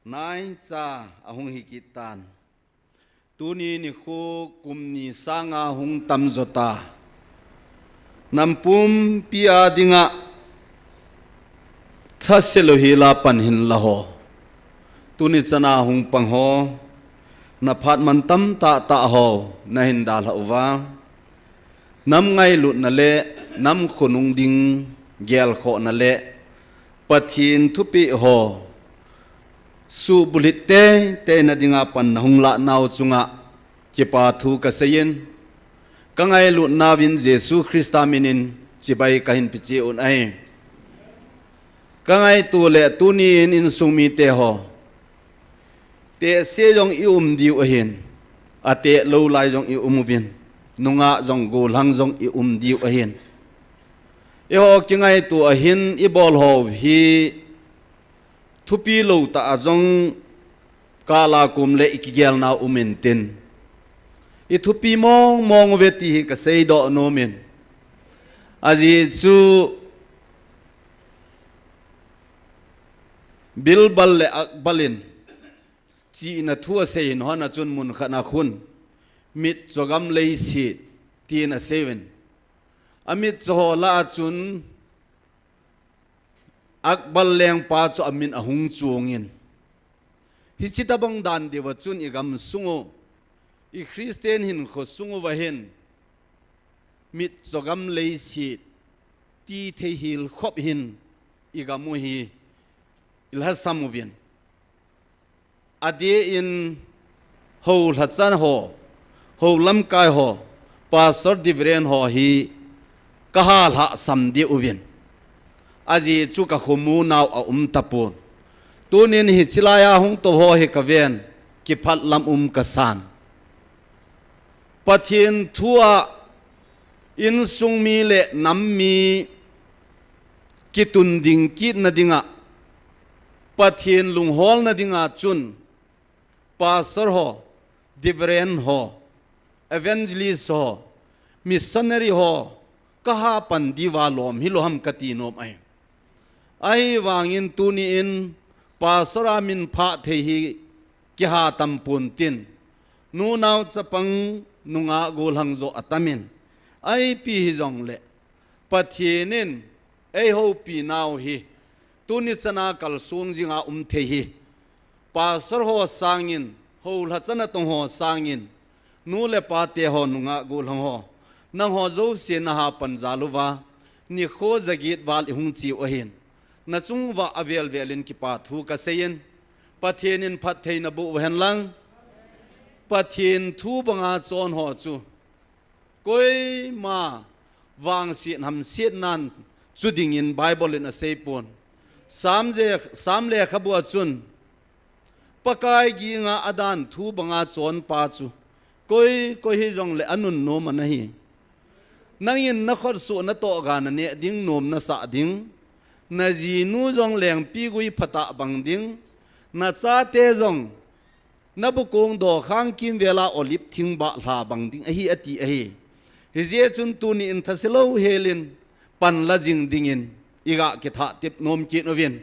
naicha ahung hi kit tan. Tuni nikho kum ni sanga hung tamjo ta. Nam pumpi a dinga thase louhel a pan hinla ho. Tuni chana hung pang ho. Na phat man tam tahtah ho. Na hin dalha uva. Nam ngailutna le, nam khonung ding gelkhohna le, Pathen thupeh ho. Subulhit teitei na dinga pan na hung lah nau chunga. Kipa thu kaseiyin, ka ngailutna uvin Jesu Christa minin chibai kahin pe cheh un ahi. Ka ngaito le tuni in insung mite ho. Tehse jong i um diu ahin. Ateh lou lai jong i um uvin. Nungah jong gollhang jong i um diu ahin. Eiho kingaito ahin i bol ho hi thupi lou tah a jong kala kum le i kigelna um intin. I thupi mong mong uve ti hi ka seidoh nom in. Ajeh chu Bilbal le Akbal in chihna thu asei in hon a chun mun khat na khun mitcho gam leiset tin asei uvin. Amitcho ho lah a chun Akbal lengpa chu amin ahung chuong in. Hichi tabang dan diuva chun i gam sung u, i Christian hinkho sung uva hin, mitcho gam leiset, ti thei hel khop hin, i gam u hi, i lhasam uvin. Adeh in ho lhacha ho, ho lamkai ho, Pastor Divren ho hi ka halhasam diu vin. Ajeh chu ka khomu nau a um tapon. Tunin hichi lai a hung tou ho hi ka ven, kiphat lam um ka san. Pathen thu a insung mi le nam mi kitun ding kitna dinga, Pathen lungholna dinga chun, Pastor ho, Divren ho, Evangelist ho, Missionary ho, ka hapan diuva lom hilou ham ka ti nom ahi. Ahivangin tuni in, Pastor a min phah thei hi kiha tampon tin, nunau chapang nungah gollhang jo atamin, ipi hijongle, Pathen in eihoupi nau hi, tuni chana kalsong jinga um thei hi, Pastor ho sangin, ho lhacha natong ho sangin, nu le pa te ho nungah gollhang ho, nangho jouse na hapan jal uva, nikho jaget val i hung cheu ahin, na chung uva avel vel in kipa thu ka seiyin, Pathen in phattheina boh uhen lang, Pathen thu banga chon ho chu, koima vangset hamset nan chu dingin Bible in asei pon. Sam je, Sam lekhabu a chun, Pakai ginga adan thu banga chon pa chu, koi, koi hijongle anunnom ana hi. Nangin na khotsoh natoh ga na neh ding, nom na sah ding, na jinu jong lengpi gui phatah bang ding, na chate jong na bukong dokhang kimvel a olive thing bah lha bang ding ahi, ati ahi. Hijeh chun tuni in thase louhel in pan la jing dingin i ga kithah tep nom kit uvin.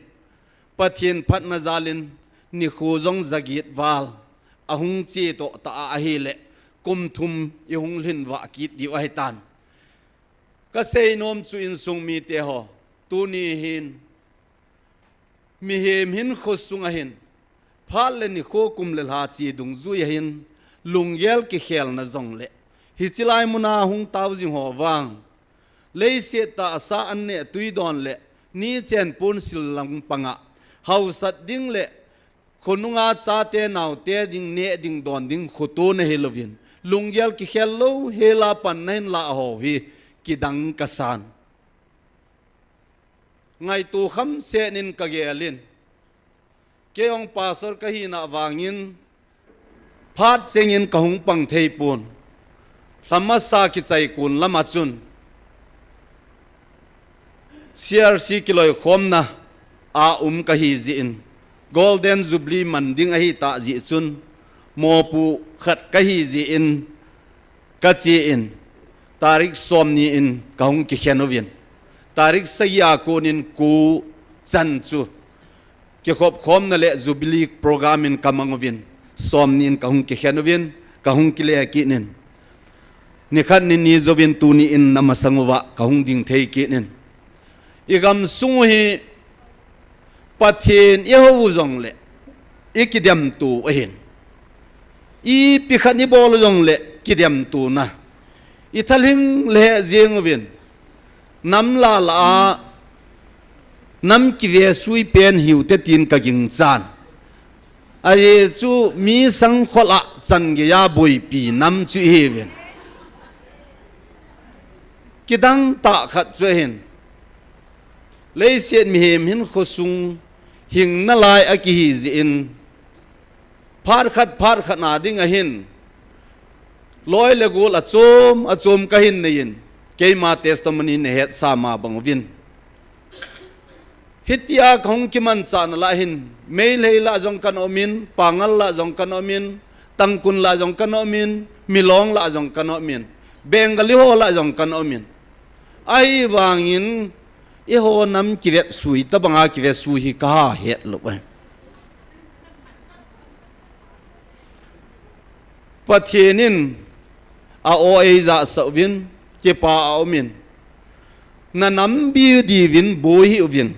Pathen phatna jal in nikho jong jaget val ahung che toh ta a ahile kum thum i hung lhin vah kit diu ahitan. Ka seinom chu insung mite ho, tuni hin mihem hinkho sunga hin, phat le nikho kum le lha che dungjui a hin, lunggel kikhelna jongle, hichi lai muna hung tao jing ho vang, leiset tahsa an neh tui don le, ni chen pon sil lang panga, hausat ding le, Khonunga chate naote ding, neh ding, don ding, khoto nahi louvin, lunggel kikhel lou hela pan nahin lah ho hi kidang kasan. Ngaito kham senin kagelin. Kei ong pastor kahina vangin, phat chengin kahung pang thei pon. Lhamasa kichai kon lama chun, C R C kiloikhomna a um kahi jeh in, Golden Jubilee man ding ahitah jeh chun, mopo khat kahi jeh in, kache in, tarik somni in kahung kikhen uvin, tarik sagi a konin ko chan chu kikhop khomna le Jubilee program in kamang uvin, somni in kahung kikhen uvin, kahung kile kit in, nikhat nini jouvin tuni in namasang uva kahung ding thei kit in, i gamsung u hi Pathen i hou u jongle i kidemto u ahin, ipi khat i bol u jongle kidemtona, i thalhing le jeng uvin, nam lah lah a nam kivesui pen hiu te tin ka ginchan. Ajeh chu mi sangkhol a chan geiya boipi nam chu i hiuvin. Kidang tah khat chu ahin, leiset mihem hin khosung hing nalai a kihi jeh in, phat khat, phat khat na ding ahin, loi le gol achom achom kahin nei in, keima testimony nahetsa ma bang uvin. Hitia kahung kimanchah na lah hin, Meitei lah jong kana um in, Pangal lah jong kana um in, Tangkhul lah jong kana um in, Milong lah jong kana um in, Bengali ho lah jong kana um in. Ahivangin, eiho nam kivetsui tabanga kivetsui hi kaha het lou e. Pathen in a-o eijahsah uvin, kipa a um in, na nam bi diuvin boi hih uvin,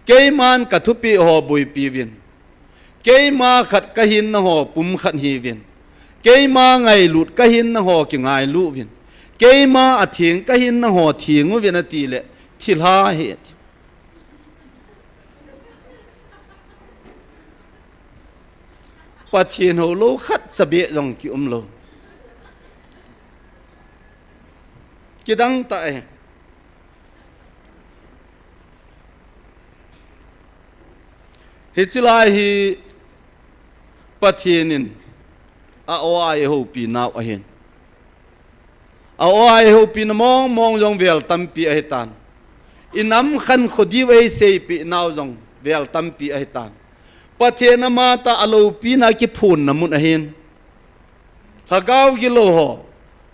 keiman ka thupeh ho boipi uvin, keima khat kahin nangho pumkhat hiuvin, keima ngailut kahin nangho kingailu uvin, keima atheng kahin nangho theng uvin atile, thilha hi ati. Pathen houlou khatcha beh jong kium lou. Kidang tah e. Hiche lai hi Pathen in a-o a eihoupi nau ahin. A-o a eihoupina mong mong jong vel tampi ahitan. I nam khankho diu eiseipeh nau jong vel tampi ahitan. Pathen amatah a loupina kiphonna mun ahin. Lhagao gilou ho,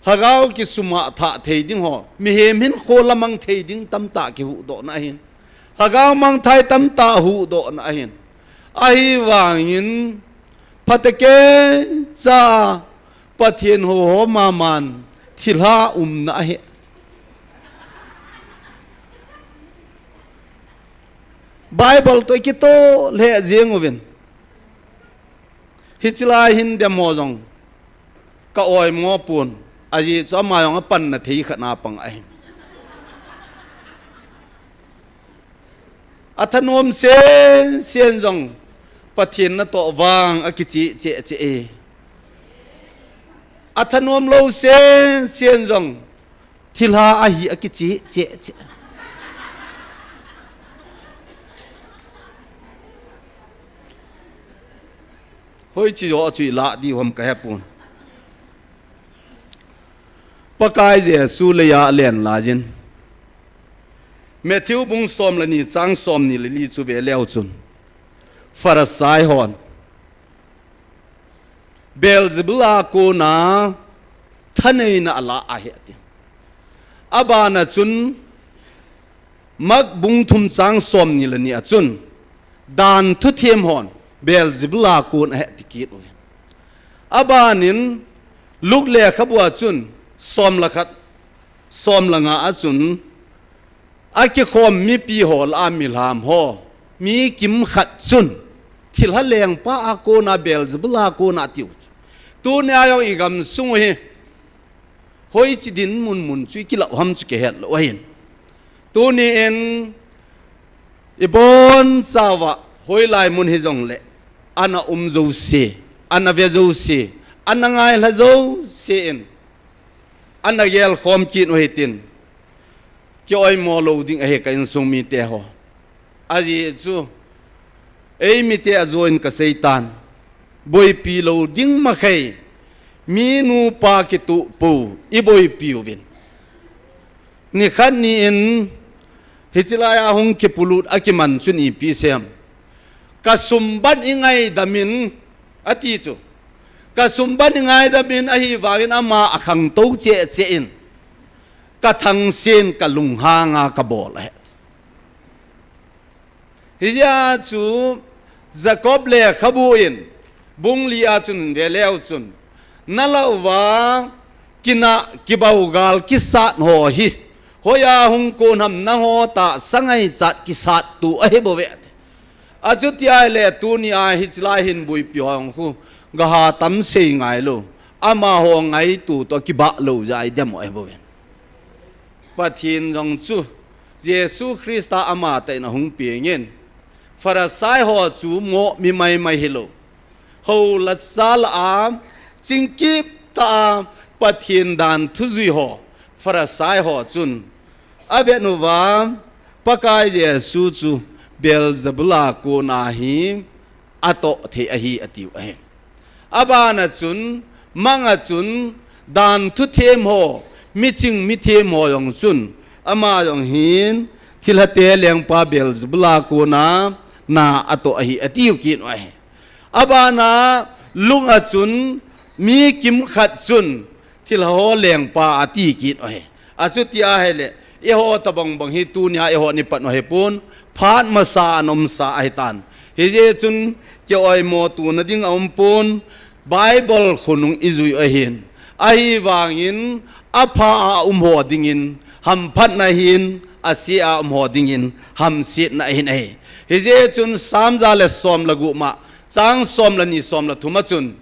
lhagao kisuma thah thei ding ho, mihem hinkho lamang thei ding tamtah kihuhdohna ahin. Lhagao mangthai tamtah huhdohna ahin. Ahivangin, phatecha Pathen hou ho maman thilha umna ahi. Bible toh i kitoh lheh jeng uvin. Hiche lai hin dem ho jong ka oimo pon, ajeh chu ama jong apanna thei khat na pang ahi. Athanom sen sen jong Pathen natoh vang akicheh cheh cheh e. Athanom lou sen sen jong thilha ahi akicheh cheh cheh. Hoiche joh chu ilah diu ham kahepon. Pakai Jesu leiya alen laiyin, Matthew bung som le ni chang somni le li chu veleu chun, Pharisai hon Beelzebul a kona thaneina ala ahi ati. Abana chun Mark bung thum chang somni le ni a chun, dan thuthem hon Beelzebul a kon ahi ati kit uve. Abanin Luke lekhabu a chun som le khat, som le nga a chun, akikhom mipi ho lah a milham ho, mi kimkhat chun thilha lengpa a kona Beelzebul a kona atiu. Tunia jong i gamsung u hi hoiche dinmun mun chu i kilah u ham chu kihet lou ahin. Tuni in i bonchauva hoilai mun hijongle Ana um jouse, ana ve jouse, ana ngailha jouse in, ana gelkhom kit u hitin, kioimo lou ding ahi ka insung mite ho. Ajeh chu, ei mite ajoh in kaseitan, boipi lou ding makhei, mi nupa kituh pou, iboipi uvin. Nikhat ni in, hiche laiya hung kipolut a kiman chun ipi asei em. Kasum ban ingaidam in, ati chu. Kasum ban ingaidam in ahivangin ama akhangtou cheh cheh in. Kathangsen kalunghanga kabol ahi. Hijeh a chu Jacob lekhabu in, bung li a chun ve leu chun, nalah uva, kinah, kibaugal, kisat ho hi, hoiya hung kon ham nangho tahsa ngaichat kisat tu ahi bouve ati. Achuti ahile tunia hiche lai hin boipi ho jong khu, gaha tam sei ngailou, amaho ngaito toh kibah lou jeh a idem u ahi bouve. Pathen jong chu, Jesu Christa amatah in ahung pengin, Pharisai ho chu moh mi maimai hilou, hou la sa lah a, chingkip tah a, Pathen dan thu jui ho, Pharisai ho chun, avet uva, Pakai Jesu chu Beelzebul a kona hi, atoh thei ahi atiu ahi. Abana chun, manga chun, dan thu them ho, miching mithem ho jong chun, ama jong hin, thilhate lengpa Beelzebul a kona, na atoh ahi atiu kit u ahi. Abana, Luke a chun, mi kimkhat chun, thilha ho lengpa ati kit u ahi. Achuti ahile, eiho tobang bang hi tunia eiho in ipat u ahipon, phat masa a ana umsa ahitan. Hijeh chun, kioimo tona ding aumpon, Bible khonung ijui u ahin. Ahivangin, apha a um ho dingin, hamphatna hin, ase a um ho dingin, hamsetna ahin ahi. Hijeh chun, Psalm ja le som le gup ma, chang som le ni som le thum a chun,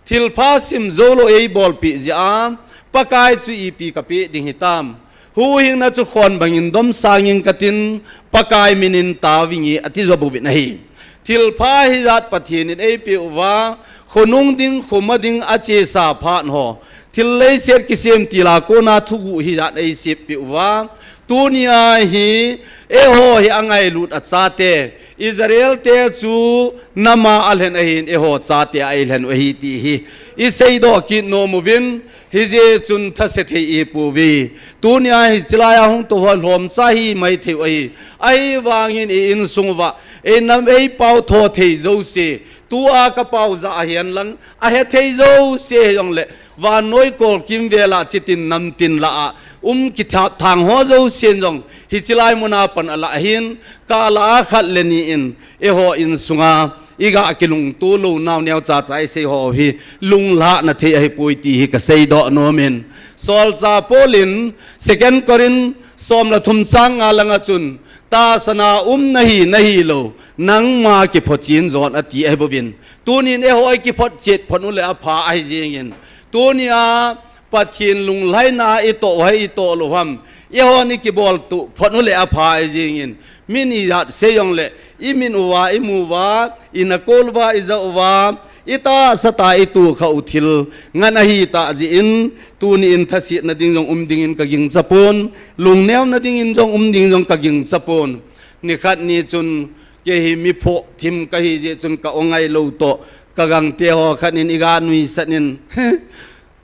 thilpha sim joulou eibolpeh jeh a, Pakai chu ipi kapeh ding hitam. Huhhingna chu khon bangin domsang inge katin, Pakai minin tao inge ati jo bouvin ahi. Thilpha hijat Pathen in eipeh uva, khonung ding, khoma ding achesa phat ho, thil leiset kisem til a kona thuguh hijat eisempeh uva, tunia hi, eiho hi angailut a chate, Israel te chu nama alhen ahin, eiho chate a eilhen u ahi ti hi iseidoh kit nom uvin, hijeh chun thase thei ipouve. Tunia hiche laiya hung tou ho lhomcha hi maithei u ahi. Ahivangin i insung uva, einam eipao tho thei jouse, tua kapao jah a hihen lang, ahethei jouse hijongle, vannoi kolkim vela chitin namtin lah a um kithap thang ho jousen jong, hiche lai muna pan alah ahin, kalah a khat le ni in, eiho insunga, iga kilungto lou nau neocha cha isei ho hi, lunglhahna thei ahipoi ti hi kaseidoh nom in. Solchah Paul in, Second Corinth, som le thum chang nga langa chun, tahsan a um nahi, nahilou, nangma kiphotchen jon ati ahibouvin. Tunin eiho ikiphotchet phot u le apha ahi jengin. Tunia Pathen lunglhaina itoh u ham, itoh lou u ham, eihon ikibol tuh phot u le apha ahi jengin. Min ijat sei jongle, imin uva, imu uva, inakol uva, ijah uva, itahsa tah a itohkhah u thil ngen ahitah jeh in, tunin thasetna ding jong um dingin kagingcha pon, lungneona dingin jong um ding jong kagingcha pon. Nikhat ni chun, kei hi mi phohthim kahi jeh chun ka-o ngailou toh, kagangte ho khat in iga nuisat in,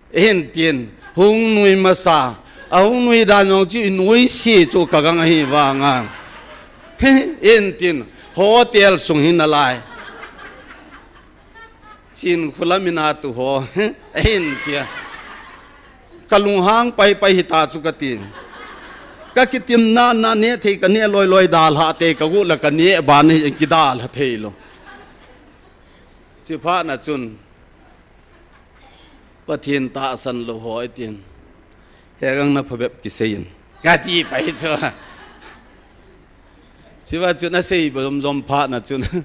hintin, hung nui masa, ahung nui dan jong chu inuisat chu kagang ahi vanga, hintin, hotel sung hi nalai. Chinkholam in atu ho, hintia. Kalunghang paipai hita chu kati. Kakitimna, na nehthei kaneh loiloi dalhah te, kaguh le kaneh ban hi kidalha theilou. Chuphat na chun, Pathen tahsan lou ho itin, hegang na phabep kiseiyin, kati pai chu. Chuphat chun asei jomjom phat na chun, kei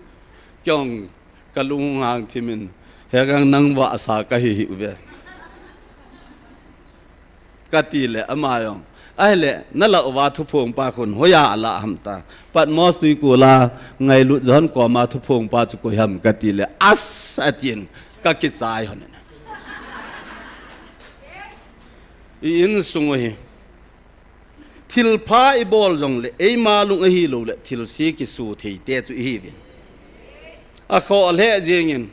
jong kalunghang thimin, hegang nang vahsa kahi hih uve. Kati le ama jong, ahile, nalah uva thuphongpa khun hoiya alah ham ta. Patmos tuikul a ngailut John koma thuphongpa chu koi ham kati le, as atin, kakichai hon. I insung u hi thilpha ibol jongle, eima lung ahilouleh thilse kisu thei te chu ihiuvin. Akhoh lheh jengin,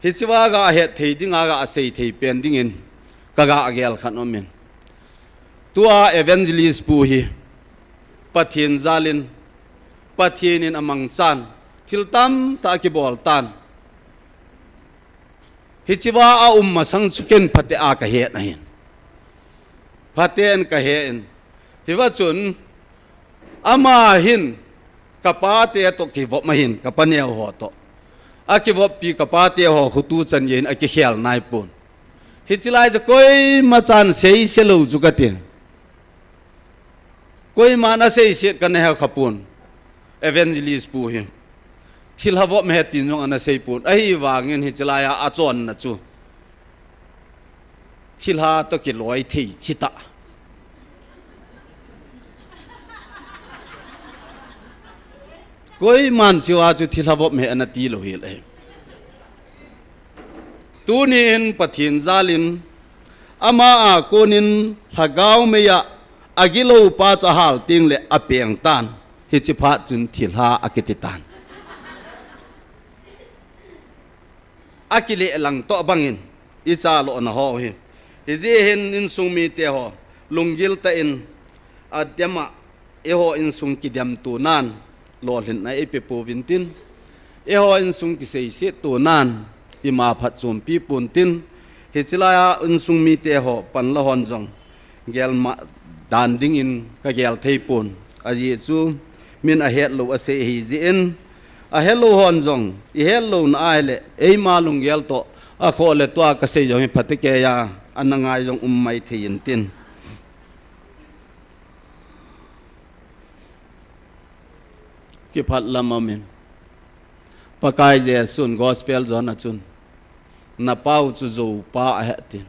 hichea gahet thei dinga gasei thei pen dingin kaga gel khat umin. Tua evangelist pu hi Pathen jalin, Pathen in amangchan, thil tamtah akibol tan. Hichea aum masang chu ken phatea kahet ahin. Phaten kahen. Hiva chun, ama hin kapate toh kivop ahin, kapaneo ho toh. Akivoppi kapate ho khutu chan jengin akikhel naipon. Hichelai chu koimachan seise lou chu kati. Koiman aseiset kana hekha pon. Evangelist pu hi thilha vop me he tin jong ana seipon. Ahivangin hichelaia achonna chu thilha toh kiloi thei chita. Koiman chua chu thilha vop me he ana tilou hile. Tunin Pathen jalin, ama a konin lhagao meiya agiloupa chu ahal tengle apeng tan. Hiche phat chun thilha akiti tan. Akilehlang toh bangin, ichalona ho hi. Hijeh hin insung mite ho, lunggil tah in, adema eiho insung kidemto nan, lolhinna eipe pouvin tin. Eiho insung kiseiset to nan, ima phatchompi pon tin. Hichelai a insung mite ho, panla hon jong, gelma dan dingin kagel thei pon. Ajeh chu, min ahetlou asei ahi jeh in, ahetlou hon jong, ihetlouna ahile, eima lunggel toh, akhoh le tua kasei jong hi phatecha, ana ngai jong um maithei in tin. Kiphat lam amin. Pakai Jesun Gospel John a chun, napau chu joupa ahi tin.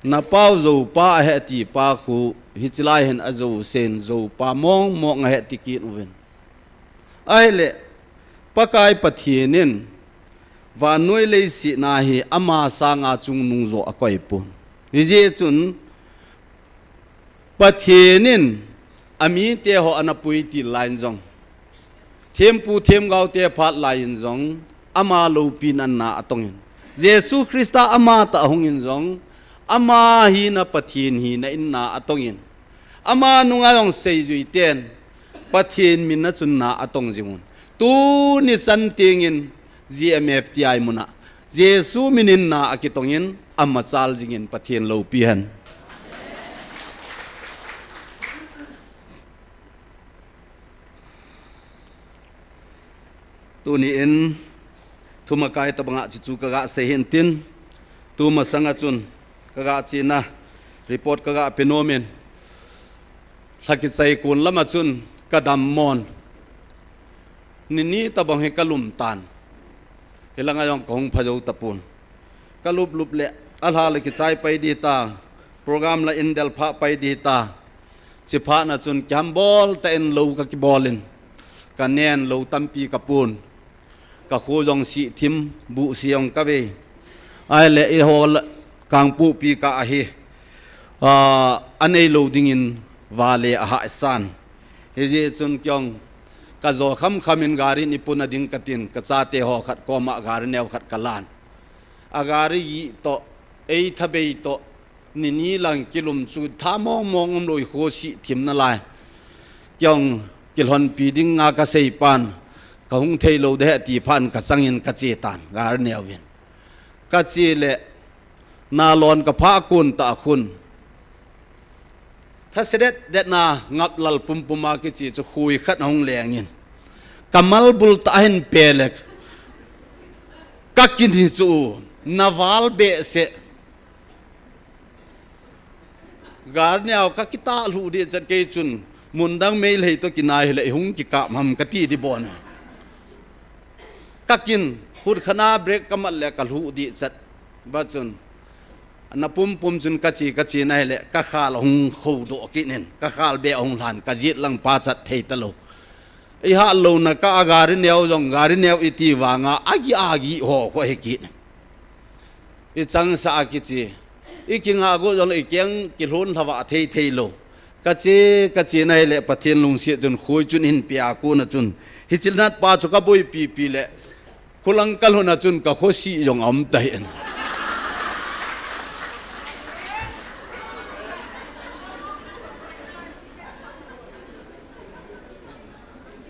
Napau joupa ahi tipa khu, hichelai hin ajousen joupa mong mong ahi ti kit uvin. Ahile, Pakai Pathen in, vannoi leiset na hi ama sanga chungnung joh akoi pon. Hijeh chun, Pathen in amite ho ana puitil laiyin jong, thempu themgao te phat laiyin jong, ama loupina na atongin, Jesu Christa ama tah ahungin jong, ama hina Pathen hina in na atongin, ama nunga jong seijui ten Pathen min a chun na atong jing un. Tuni chan tengin G M F T I muna Jesu min in na akitongin, amachal jingin Pathen loupi hen. Tuni in, thumakai tabanga chuchu kaga sei hin tin, tumasanga chun kaga chena report kaga pe nomin, lhakichai kun lama chun kadam mon. Nini tabang hi kalum tan. Hilanga jong kahung phajou tapon. Kalup lup le, alha le kichai pai ding ta, program la in del pha pai ding ta. Chiphat na chun kihambol tah in lou kakibol in, kanen lou tampi kapun. Kakho jong sih thim, buhsi jong kavei. Ahile eiho la, Kangpokpi ka ahi. Ah, anei lou dingin vale ahahsan. Hijeh chun kei jong kajo khamkham in gari in eipuna ding katin, kachate ho khat koma gari neo khat kalan. Agari jih toh, eitha bei toh, nini lang kilum chu tha mong mong umlou, kho sih thim nalai. Kei jong kilhonpi dinga kasei pan, kahung thei lou ding ahi ti phat in kachangin kache tan, gari neo in. Kache le, nalon kaphah kon tah khun, thasedet det na ngaplal pumpum a kiche chu khui khat ahung lengin, kamal bul tah ahin pe le, kakin hi chu, naval behseh. Gari neo kakitah lhuh ding chet, kei chun, mun dang Meitei toh kinai hile, ihung kikap ham kati ding bon. Kakin, khut khat na brake kamat le kalhuh ding chet. Vachun, Ana pumpum chun kache, kache na hile, kakhal ahung khodoh kit in, kakhal be ahung lhan, kajet lang pachat thei talou. Ihat louna kah a gari neo jong, gari neo iti vanga, agih agih ho khu ahi kit. Ichangseh a kiche, ikingah got jongle ikeng kilhon lhavah thei thei lou. Kache, kache na hile Pathen lungset chun khoi chun hin pia kona chun, hiche natpa chu kaboipi pi le, khulang kalhun a chun kakhosi jong aum tahen.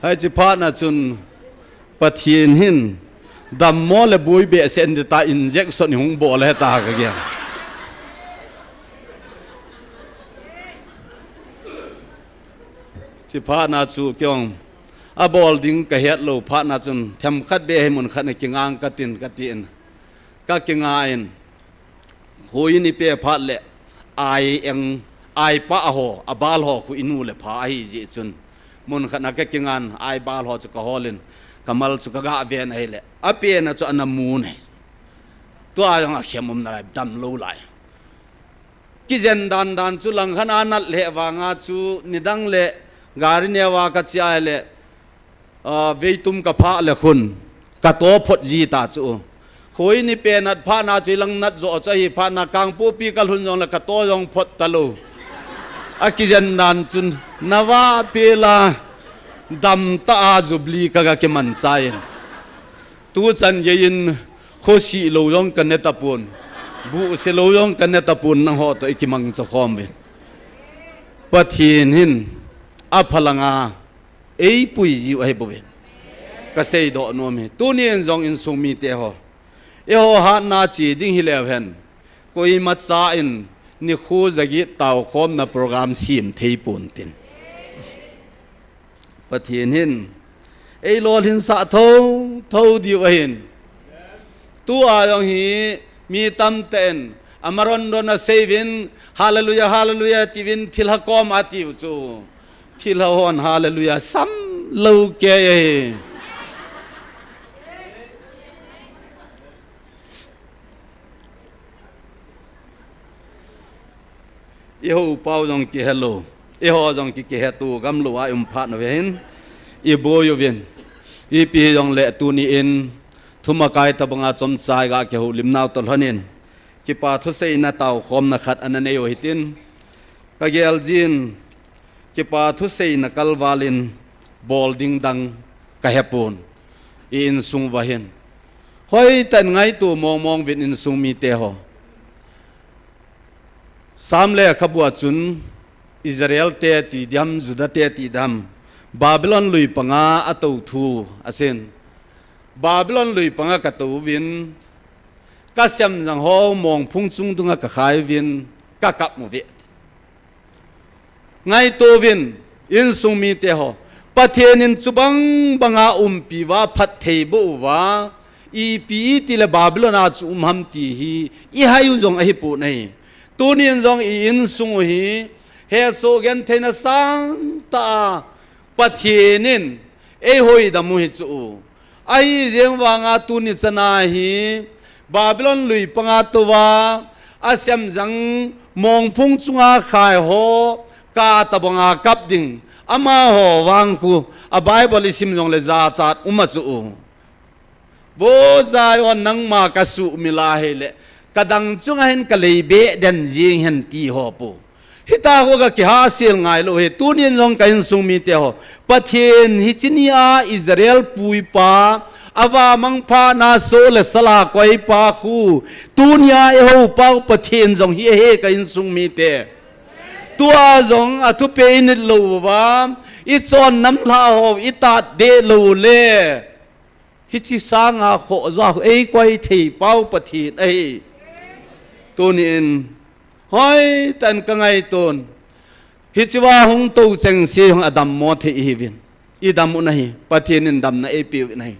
Hiche phat na chun Pathen hin dammo le boi behseh in ti ta, injection hung bol e ta kagel. Hiche phat na chu kei jong abol ding kahet lou phat na chun themkhat beh hi mun khat na kingang katin, katin. Kakinga in, khoi in ipe phat le, ai eng, ai pah ho, abal ho khu inu le pha ahi jeh chun, mun khat na kakingan, ai bal ho chu kahol in, kamal chu kagah ven ahile, apena chu ana mun ahi. Tua jong akhem um nalai, damlou lai. Kijen dan dan chu langkhat a nat lheh vanga chu nidang le gari neo a kache a le, veitum kaphah le khun kato phot ji ta chu. Khoi in ipe nat phat na chu ilang nat joh chu ahi phat na Kangpokpi kalhun jongle kato jong phot talou. Akijen dan chun navah pela damtah a Jubilee kaga kiman chai in. Tuchan gei in khosi lou jong kane tapon, buhse lou jong kane tapon, nangho toh ikimangcha khom uvin. Pathen hin aphalanga eipui jiu ahibouvin kaseidoh nom hi. Tunin jong insung mite ho, eiho hatna che ding hileu hen, koimacha in nikho jaget taokhomna program sem thei pontin. Pathen hin eilolhinsah thouthou diu ahin. Tua jong hi mi tamtah in amaron don asei uvin, Hallelujah, Hallelujah, tiuvin thilha kom atiu chu. Thilha hon Hallelujah sam lou kei ahi. Ihou pau jong kihelou, eiho jong ki, kihetou gamlou a i um phat uve hin, iboi uvin. Ipi hijongle tuni in thumakai tabanga chomcha i ga kihoulimnau toh lhonin, kipa thuseina taokhomna khat ana nei u hitin, kagel jin, kipa thuseina kalval in bol ding dang kahepon, i insung uva hin. Hoitah in ngaito mongmong uvin insung mite ho. Sam lekhabua chun Israel te ti diham, Juda te ti diham, Babylon lui panga atou thu aseiyin. Babylon lui panga katouvin, kasemjang ho mongphung chung dunga kakhai uvin, kakap uve. Ngaito uvin, insung mite ho, Pathen in chubang banga umpi uva, phatthei boh uva, ipi itile Babylon a chu um ham ti hi ihai u jong ahipon ahi. Tunin jong i insung u hi hesoh gentheina sangtah a Pathen in eihoidam u hi chu. Ahijeng vanga tuni chana hi Babylon lui panga touva asemjang mongphung chunga khai ho kap tabanga kap ding, amaho vang khu a Bible isim jongle jachat um a chu. Vo Zion, nangma kasuhmil a hile, kadang chunga hin kalei beh den jeng hen ti ho pu. Hita ho kakihahsel ngailou hi, tunin jong ka insung mite ho, Pathen hiche nia Israel puipa, ava mangpha na so le sala koipa khu, tunia eiho pau Pathen jong hi ahi ka insung mite. Tua jong athupeh init lou uva, ichon namlha ho itat deh lou le. Hiche sanga khoh joh khu eikoi thei pau Pathen ahi. Tunin hoitah in kangaiton, hichea hung tou chengse hung adammo thei ihiuvin. Idam u ahi, Pathen in damna eipeuvin ahi.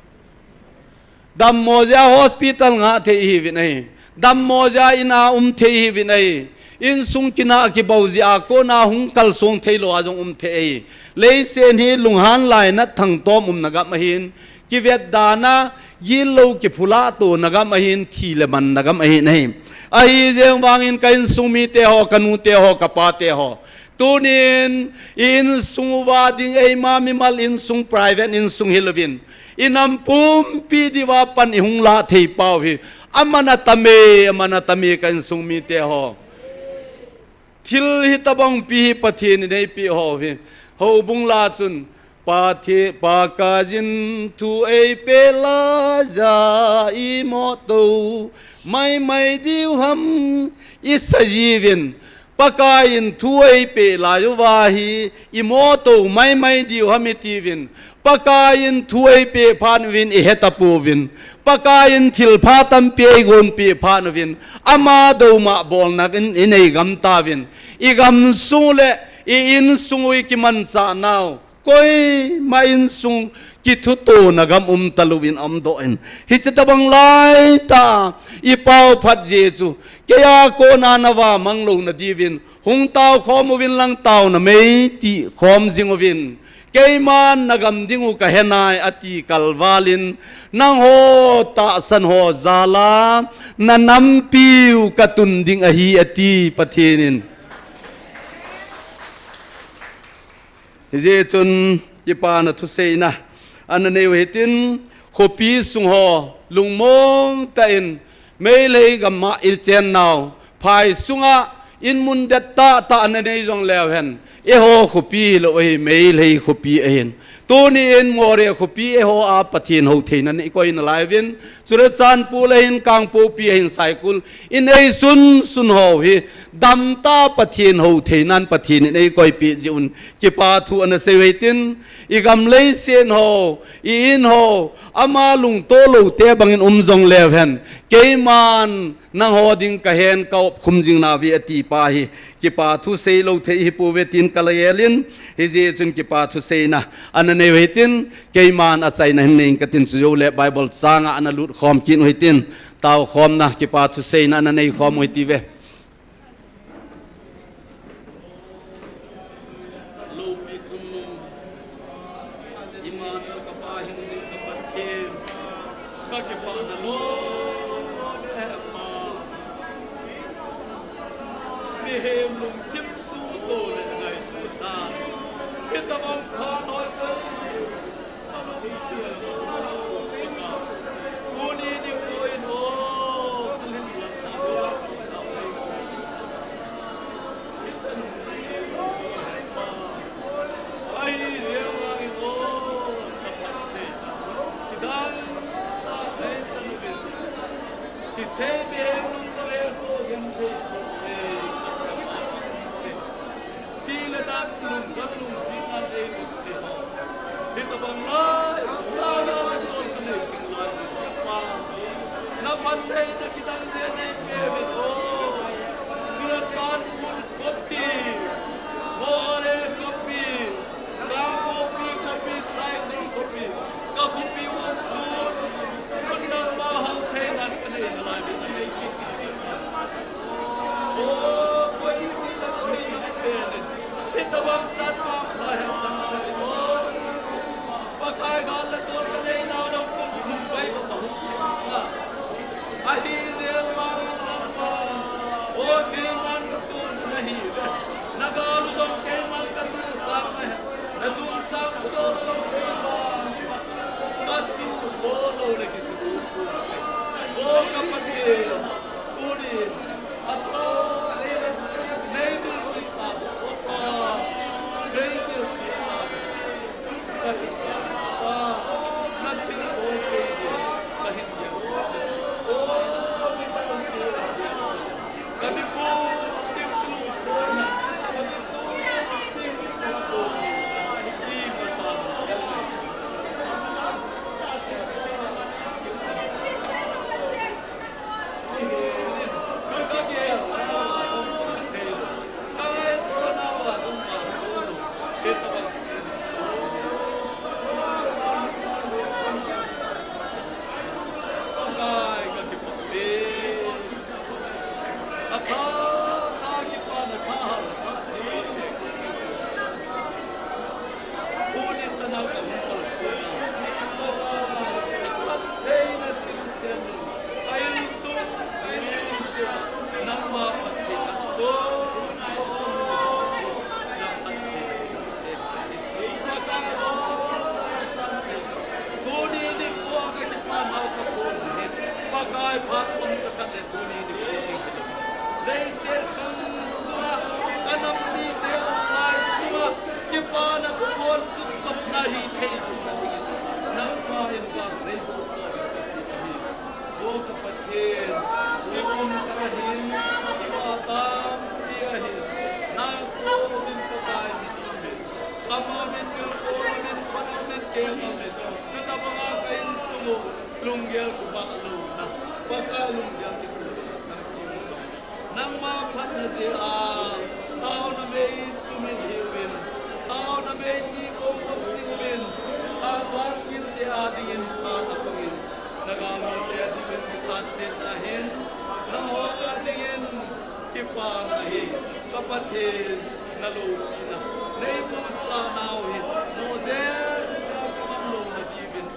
Dammo jeh a hospital ngah thei ihiuvin ahi. Dammo jeh a ina um thei ihiuvin ahi. Insung kinah kibou jeh a kona hung kalsong theilou a jong um thei ahi. Leiset hi lunghan lainat thangtom umna gam ahin, kivetdana, gillou kiphula tona gam ahin, thi le manna gam ahin ahi. Ahijeng vangin ka insung mite ho, ka nute ho, ka pate ho, tunin i insung uva ding, eima mimal insung, private insung hilouvin, i nam pumpi diuva pan i hung lah thei pau hi, aman atame, aman atame ka insung mite ho. Thil hitobang pi hi Pathen in eipeh ho hi. Houbung lah chun, Pathe-, Pakaiyin thu eipeh laiya imoh tou maimai diu ham, isei jiuvin. Pakaiyin thu eipeh lai uva hi imoh tou maimai diu ham itiuvin. Pakaiyin thu eipeh phat uvin ihet tapouvin. Pakaiyin thilpha tampi eigonpeh phat uvin. Ama douma bolna in, inei gam tauvin. I gamsung le i insung u i kimanchah nau, koima insung kithutona gam um talouvin aumdoh in. Hiche tobang laitah a i pao phat jeh chu, keiya kona na vamang louna diuvin, hung tao khom uvin lang taona mei tih khom jing uvin. Keiman na gam ding u ka he nai, ati kalval in, nangho tahsan ho jal a na nampi u ka tun ding ahi, ati Pathen in. Hijeh chun kipana thuseina ana nei u hitin, khopi sung ho lungmong tah in, Meitei gam a i chen nau, phai sunga in mun det tah tah ana nei jong leu hen, eiho khopi hilou ahi, Meitei khopi ahin. Tuni in Moreh khopi eiho a Pathen hou theina nei koi nalai uvin, Churachandpur ahin, Kangpokpi ahin, Saikul in ei sun sun ho hi, damtah a Pathen hou theinan Pathen in ei koipeh jeh un, kipa thu ana sei u hitin, i gam lei sen ho, i in ho, ama lungto lou te bangin um jong leu hen, keiman nangho ding ka hen ka opkhum jing nauve ati pa hi, kipa thu sei lou thei hi pouve tin ka la gel in, hijeh chun kipa thuseina ana nei u hitin, keiman achaina hin nei ing katin, chujou le Bible chang a ana lut khom kit u hitin, tao khomna kipa thuseina ana nei khom u hitiuve. Lopi chungnung, Emmanuel ka Pa hingjing ka Pathen, ka kipana lom lom e Pa. Mihem lungthim suhto le ngaito dan, hitobang phat hoi Chule na lungdam lungjinan ei lungthim ho. Hitobang lai, sanga le kisung kanei thing lai, Pa. Na phattheina kidang jeh nei peuvin o. Churachandpur khopi, Moreh khopi, Kangpokpi khopi, Saikul khopi, ka khopi um sun, sun nangma hou theinan kanei nalai, kanei sik sik. Ahi thei jing nadingin, nangma in vang nei bolsoh in kati ahi. O ka Pathen, i um ka hin, i vah tampi ahin, nang kou min Pakai min um in, kam um in, thil kou um in, khut um in, keng um in, chutabanga ka insung u, lunggel kivah louna, Pakai lunggel kitoh louna, nang kimu jong. Nangma phatna jeh a, taona mei sumit hih uvin, taona mei ti kou khom jing uvin, tha vantil te a dingin tha tapang in, na galmi te a dingin kichat set ahin, nangho a dingin kipana ahi, ka Pathen na loupina, nei musah nau hi, mo jeng sa ka ngam lou na diuvin,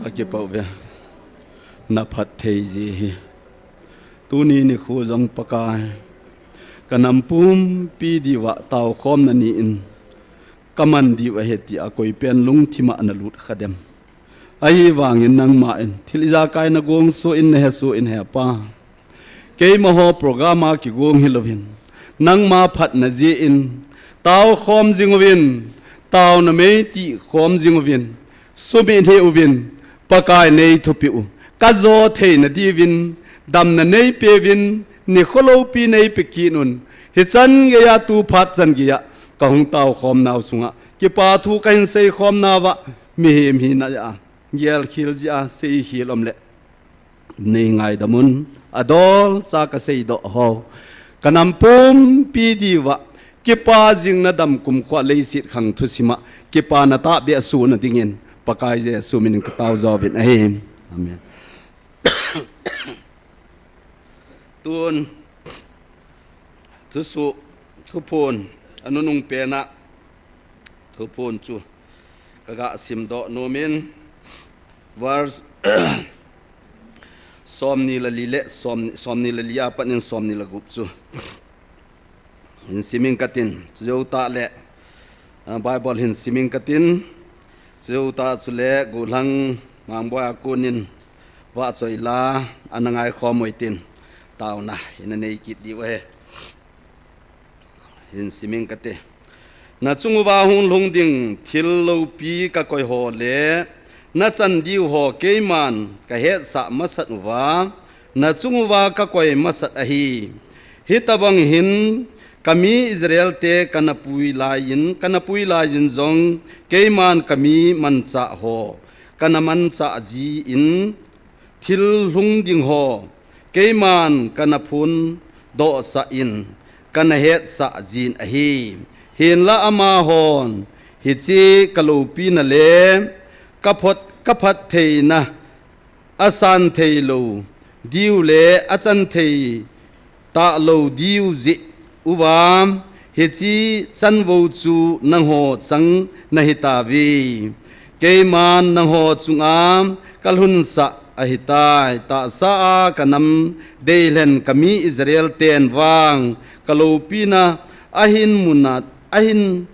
Akipah uve. Na phatthei jeh hi. Tuni nikho jong Pakai, ka nam pumpi diuva taokhomna ni in, ka man diu ahi tia koi pen lungthima na lut kha dem. Ahivangin nangma in, thil ijakai na gong soh in na he soh in he Pa. Keima ho program a kigong hilouvin, nangma phatna jeh in, taokhom jing uvin, taona mei ti khom jing uvin, sumit hih uvin, Pakai nei thupeh u, ka jo theina diuvin, damna nei peuvin, nikho loupi nei pe kit un, hichan geiya tu phat chan geiya, ka hung taokhom nau sunga, kipa thu ka hin seikhom nauva, mihem hina a, gelkhel jia, seikhel um le. Nei ngaidam un, adolcha ka seidoh ho. Ka nam pumpi diuva, kipa jing na dam kumkhoa leiset khang thusima, kipana tahbeh a suna dingin, Pakai Jesu minin ka tao jouvin ahi. Amen. Tun, thusoh, thuphon, anunung pena, thuphon chu, ka ga simdoh nom in, verse, somni le li le, som, somni le li a pat in somni le gup chu. Hin simin katin, chujou tah le, ah, Bible hin simin katin, chujou tah chule, gollhang Mangboi a konin, vahchoi la, ana ngaikhom uvin tin, taona, ina nei kit diu ahi. Hin simin kati. Na chung uva hung lhung ding thil loupi ka koi ho le, na chan diu ho keiman ka hetsah masat uva, na chung uva ka koi masat ahi. Hitobang hin ka mi Israel te ka na pui laiyin, ka na pui laiyin jong keiman ka mi manchah ho ka na manchah jin, thil lhung ding ho keiman ka na phondohsah in, ka na hetsah jin ahi. Hinlah amahon hiche ka loupina le ka phot, ka phattheina asan thei lou diu le achan thei talou diu jeh uva, hiche chanvou chu nangho chang nahi tauve. Keiman nangho chunga ka lhunsah ahitai, tahsa a ka nam deilhen ka mi Israel ten vang ka loupina ahin muna, ahin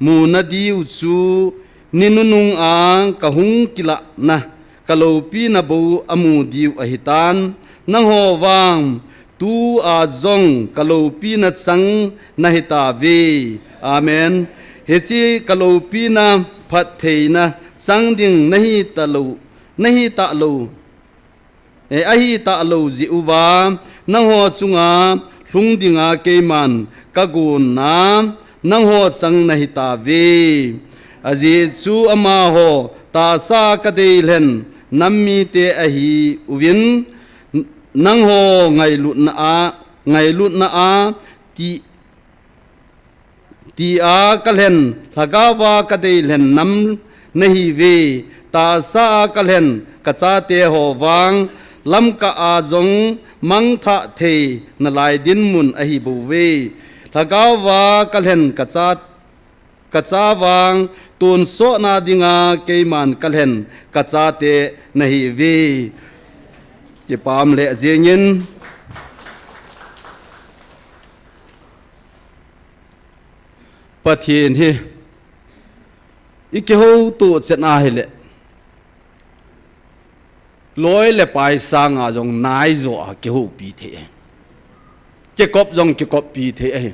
muna diu chu ni nunung a ka hung kilahna ka loupina bou amu diu ahitan, nangho vang tua jong ka loupina chang nahi tauve. Amen. Hiche ka loupina phattheina chang ding nahi talou, nahi talou. E, ahi talou jeh uva, nangho chunga lhung dinga keiman ka gonna, nangho chang nahi tauve. Ajeh chu amaho tahsa ka deilhen nam mite ahiuvin, nangho ngailutna a, ngailutna a, ti, ti a kalhen, lhagao a kadei lhen nam nahiuve, tahsa a kalhen kachate ho vang, lamkah a jong mangthah thei nalai dinmun ahibouve. Lhagao a kalhen kacha, kacha vang, tonsotna dinga keiman kalhen kachate nahiuve. Kipa um lheh jengin. Pathen hi, i kihouto chet ahile, loi le pai sanga jong naijo a kihoupi thei ahi. Kikop jong kikoppi thei ahi.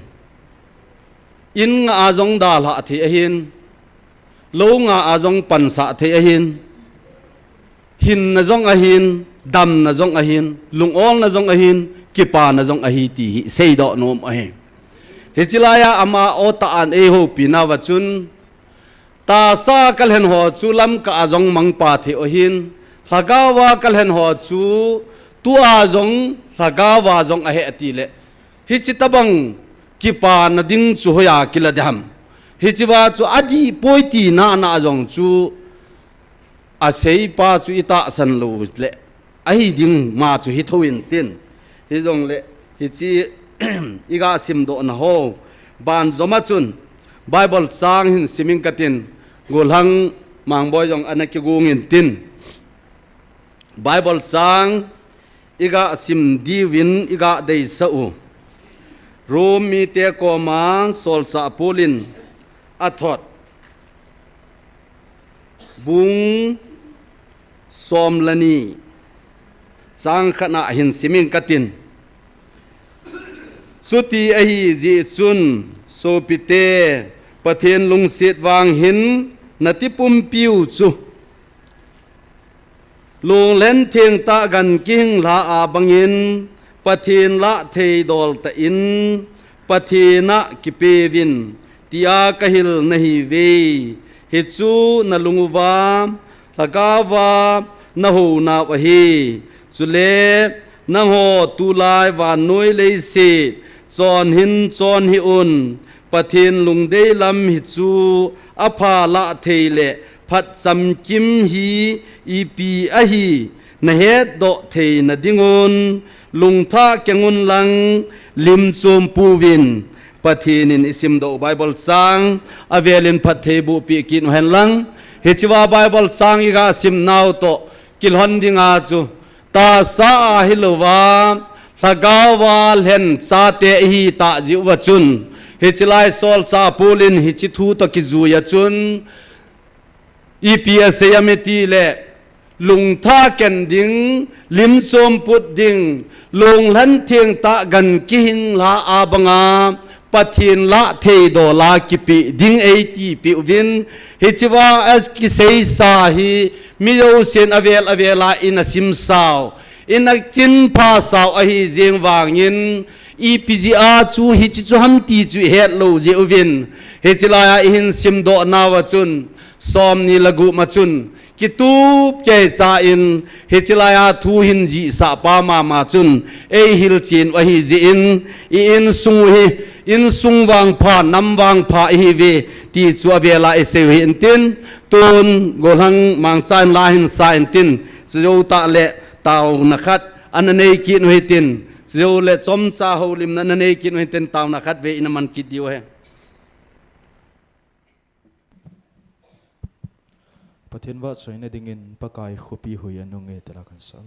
In nga a jong dalhah thei ahin. Lou nga a jong pansah thei ahin. Hinna jong ahin, damna jong ahin, lungolna jong ahin, kipana jong ahi ti hi seidoh nom ahi. Hiche laiya ama o tah an eihoupi nauva chun, tahsa kalhen ho chu lamkah a jong mangpa thei u ahin, lhagao a kalhen ho chu tua jong lhagao a jong ahi atile, hiche tabang kipana ding chu hoiya kila ding ham. Hichea chu adih poi tina na jong chu aseipa chu itahsan lou le, ahi ding ma chu hi thou intin. Hijongle, hiche iga simdoh na ho banjom a chun, Bible chang hin sim inge katin, Golhang Mangboi jong ana kigung intin. Bible chang iga sim diuvin iga deisah u. Rom mite koma solchah Paul in athot. Bung som le ni, chang khatna hin sim inge katin. Chuti ahijeh chun, sopite, Pathen lungset vang hin nati pumpiu chu, lunglen thengtah gan kihing lha a bangin, Pathen lah thei dol tah in, Pathen a kipeuvin, tia kahil nahiuve. Hichu nalung uva, lhagao a nahou nau ahi. Chule, nangho tulai vannoi leiset chon hin chon hih un. Pathen lungdei lam hichu apha lah thei le phat chamkim hi ipi ahi nahetdoh theina dingun, lungthah keng un lang lim chom pouvin. Pathen in isimdoh Bible chang avelin phattheiboh peh kit uhen lang. Hichea Bible chang iga sim nau toh kilhon dinga chu, tahsa a hilouva, lhagao a lhen chate ihi tah jeh uva chun, hiche lai solchah Paul in hiche thu toh kijui a chun, ipi asei ham itile, lungthah keng ding, lim chom put ding, lunglen thengtah gan kihing lha a banga, Pathen lah thei dol a kipeh ding eiti peh uvin, hichea akiseisa hi mi jousen avel avel a ina simsau, ina chinphasau ahi jeng vangin, ipi jeh a chu hiche chu ham ti chu ihet lou jeh uvin, hiche laiya ihin simdoh nauva chun, som ni le gup ma chun, kitup keicha in, hiche laiya thu hin jihsah pa mama chun, eihil chen u ahi jeh in, i insung u hi, insung vangpha, nam vangpha ihiuve, ti chu avel a isei u hi intin, tun, Golhang Mangcha in la hin sa intin, chujou tah le, taona khat, ana nei kit u hitin, chujou le chomcha houlimna ana nei kit u hitin, taona khat vei ina man kit diu ahi. Pathen vahchoina dingin Pakai khopi hui anunge tila kan sa.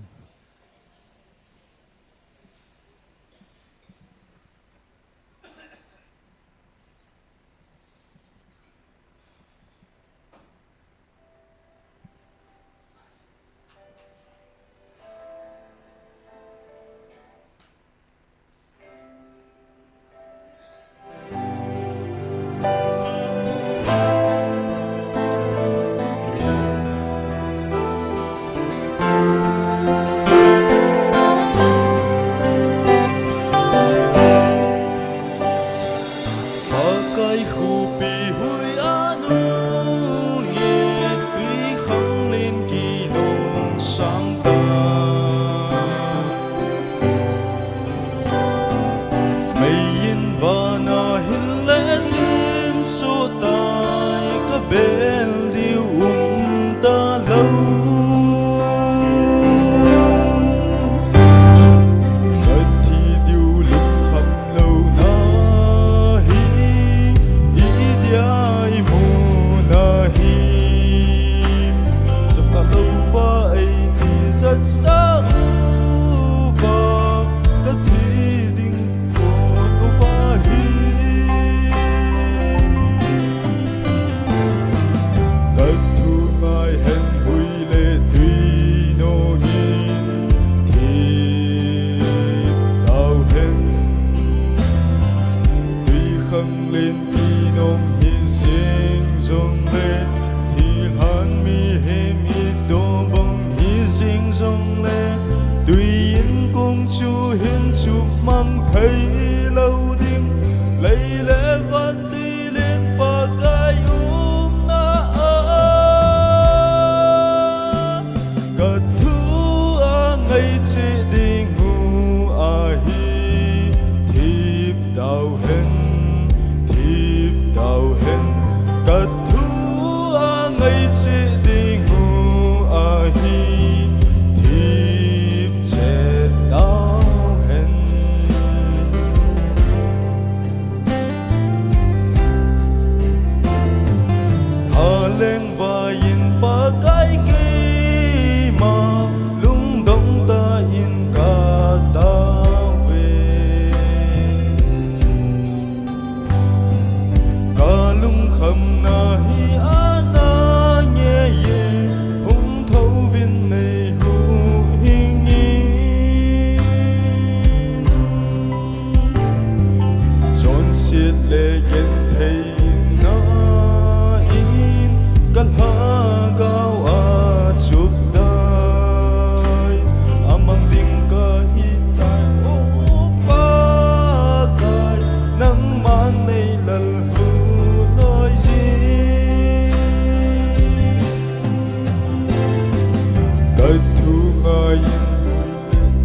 Athu ngaiyin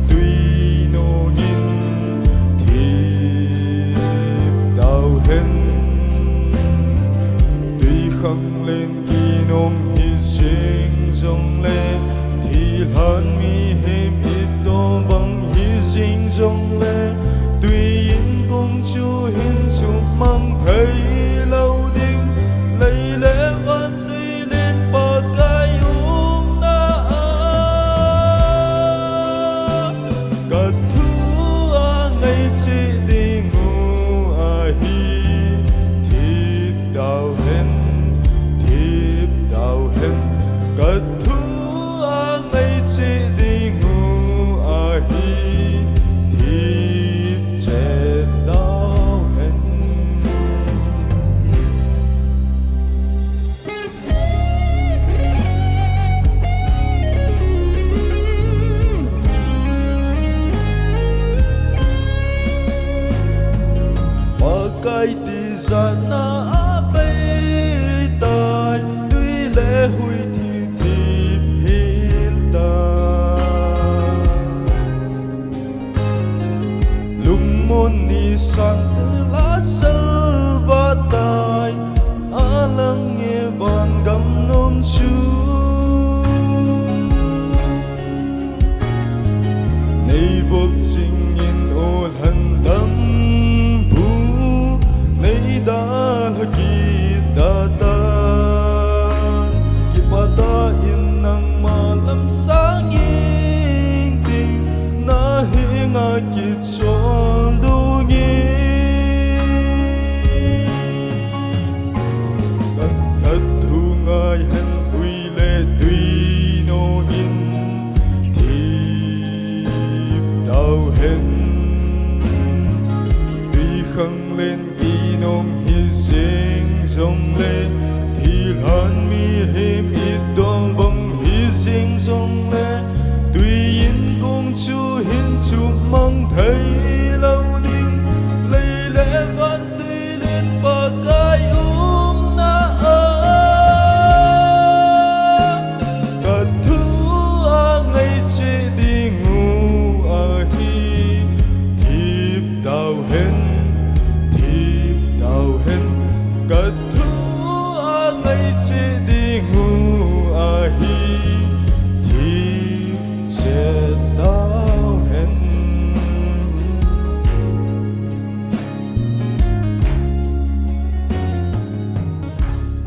tui nungin thip tau hen. Tui khanglen kinung hi jing jongle, thilhan mihem itobang hi jing jongle, tui in kong chu hin chumang thei lou ding, lei le van tui len Pakai umna a. Ka thu a ngaiche ding u ahi, thip tau hen, thip tau hen. Ka thu a ngaiche ding u ahi, thip chet tau hen. Pakai tijatna a pei tai, tui le hui thip thip hil tai. Lungmon nisan tel a salva tai, alang e van gam nom chu. Nei vop jingin o lhan dam bu, nei dalha kit da tan. Kipah tah in nangma lam sang ing ting, na henga kichol dung in. Ka, ka thu ngai hen, hui le tui nungin thip tau hen. Tui khanglen kinung hi jing jongle, thilhan mihem itobang hi jing jongle, tui in kong chu hin chumang thei lou ding, lei le van tui len Pakai umna a. Ka thu a ngaiche ding u ahi, thip tau hen, thip tau hen. Ka thu a ngaiche ding u ahi, thip chet tau hen.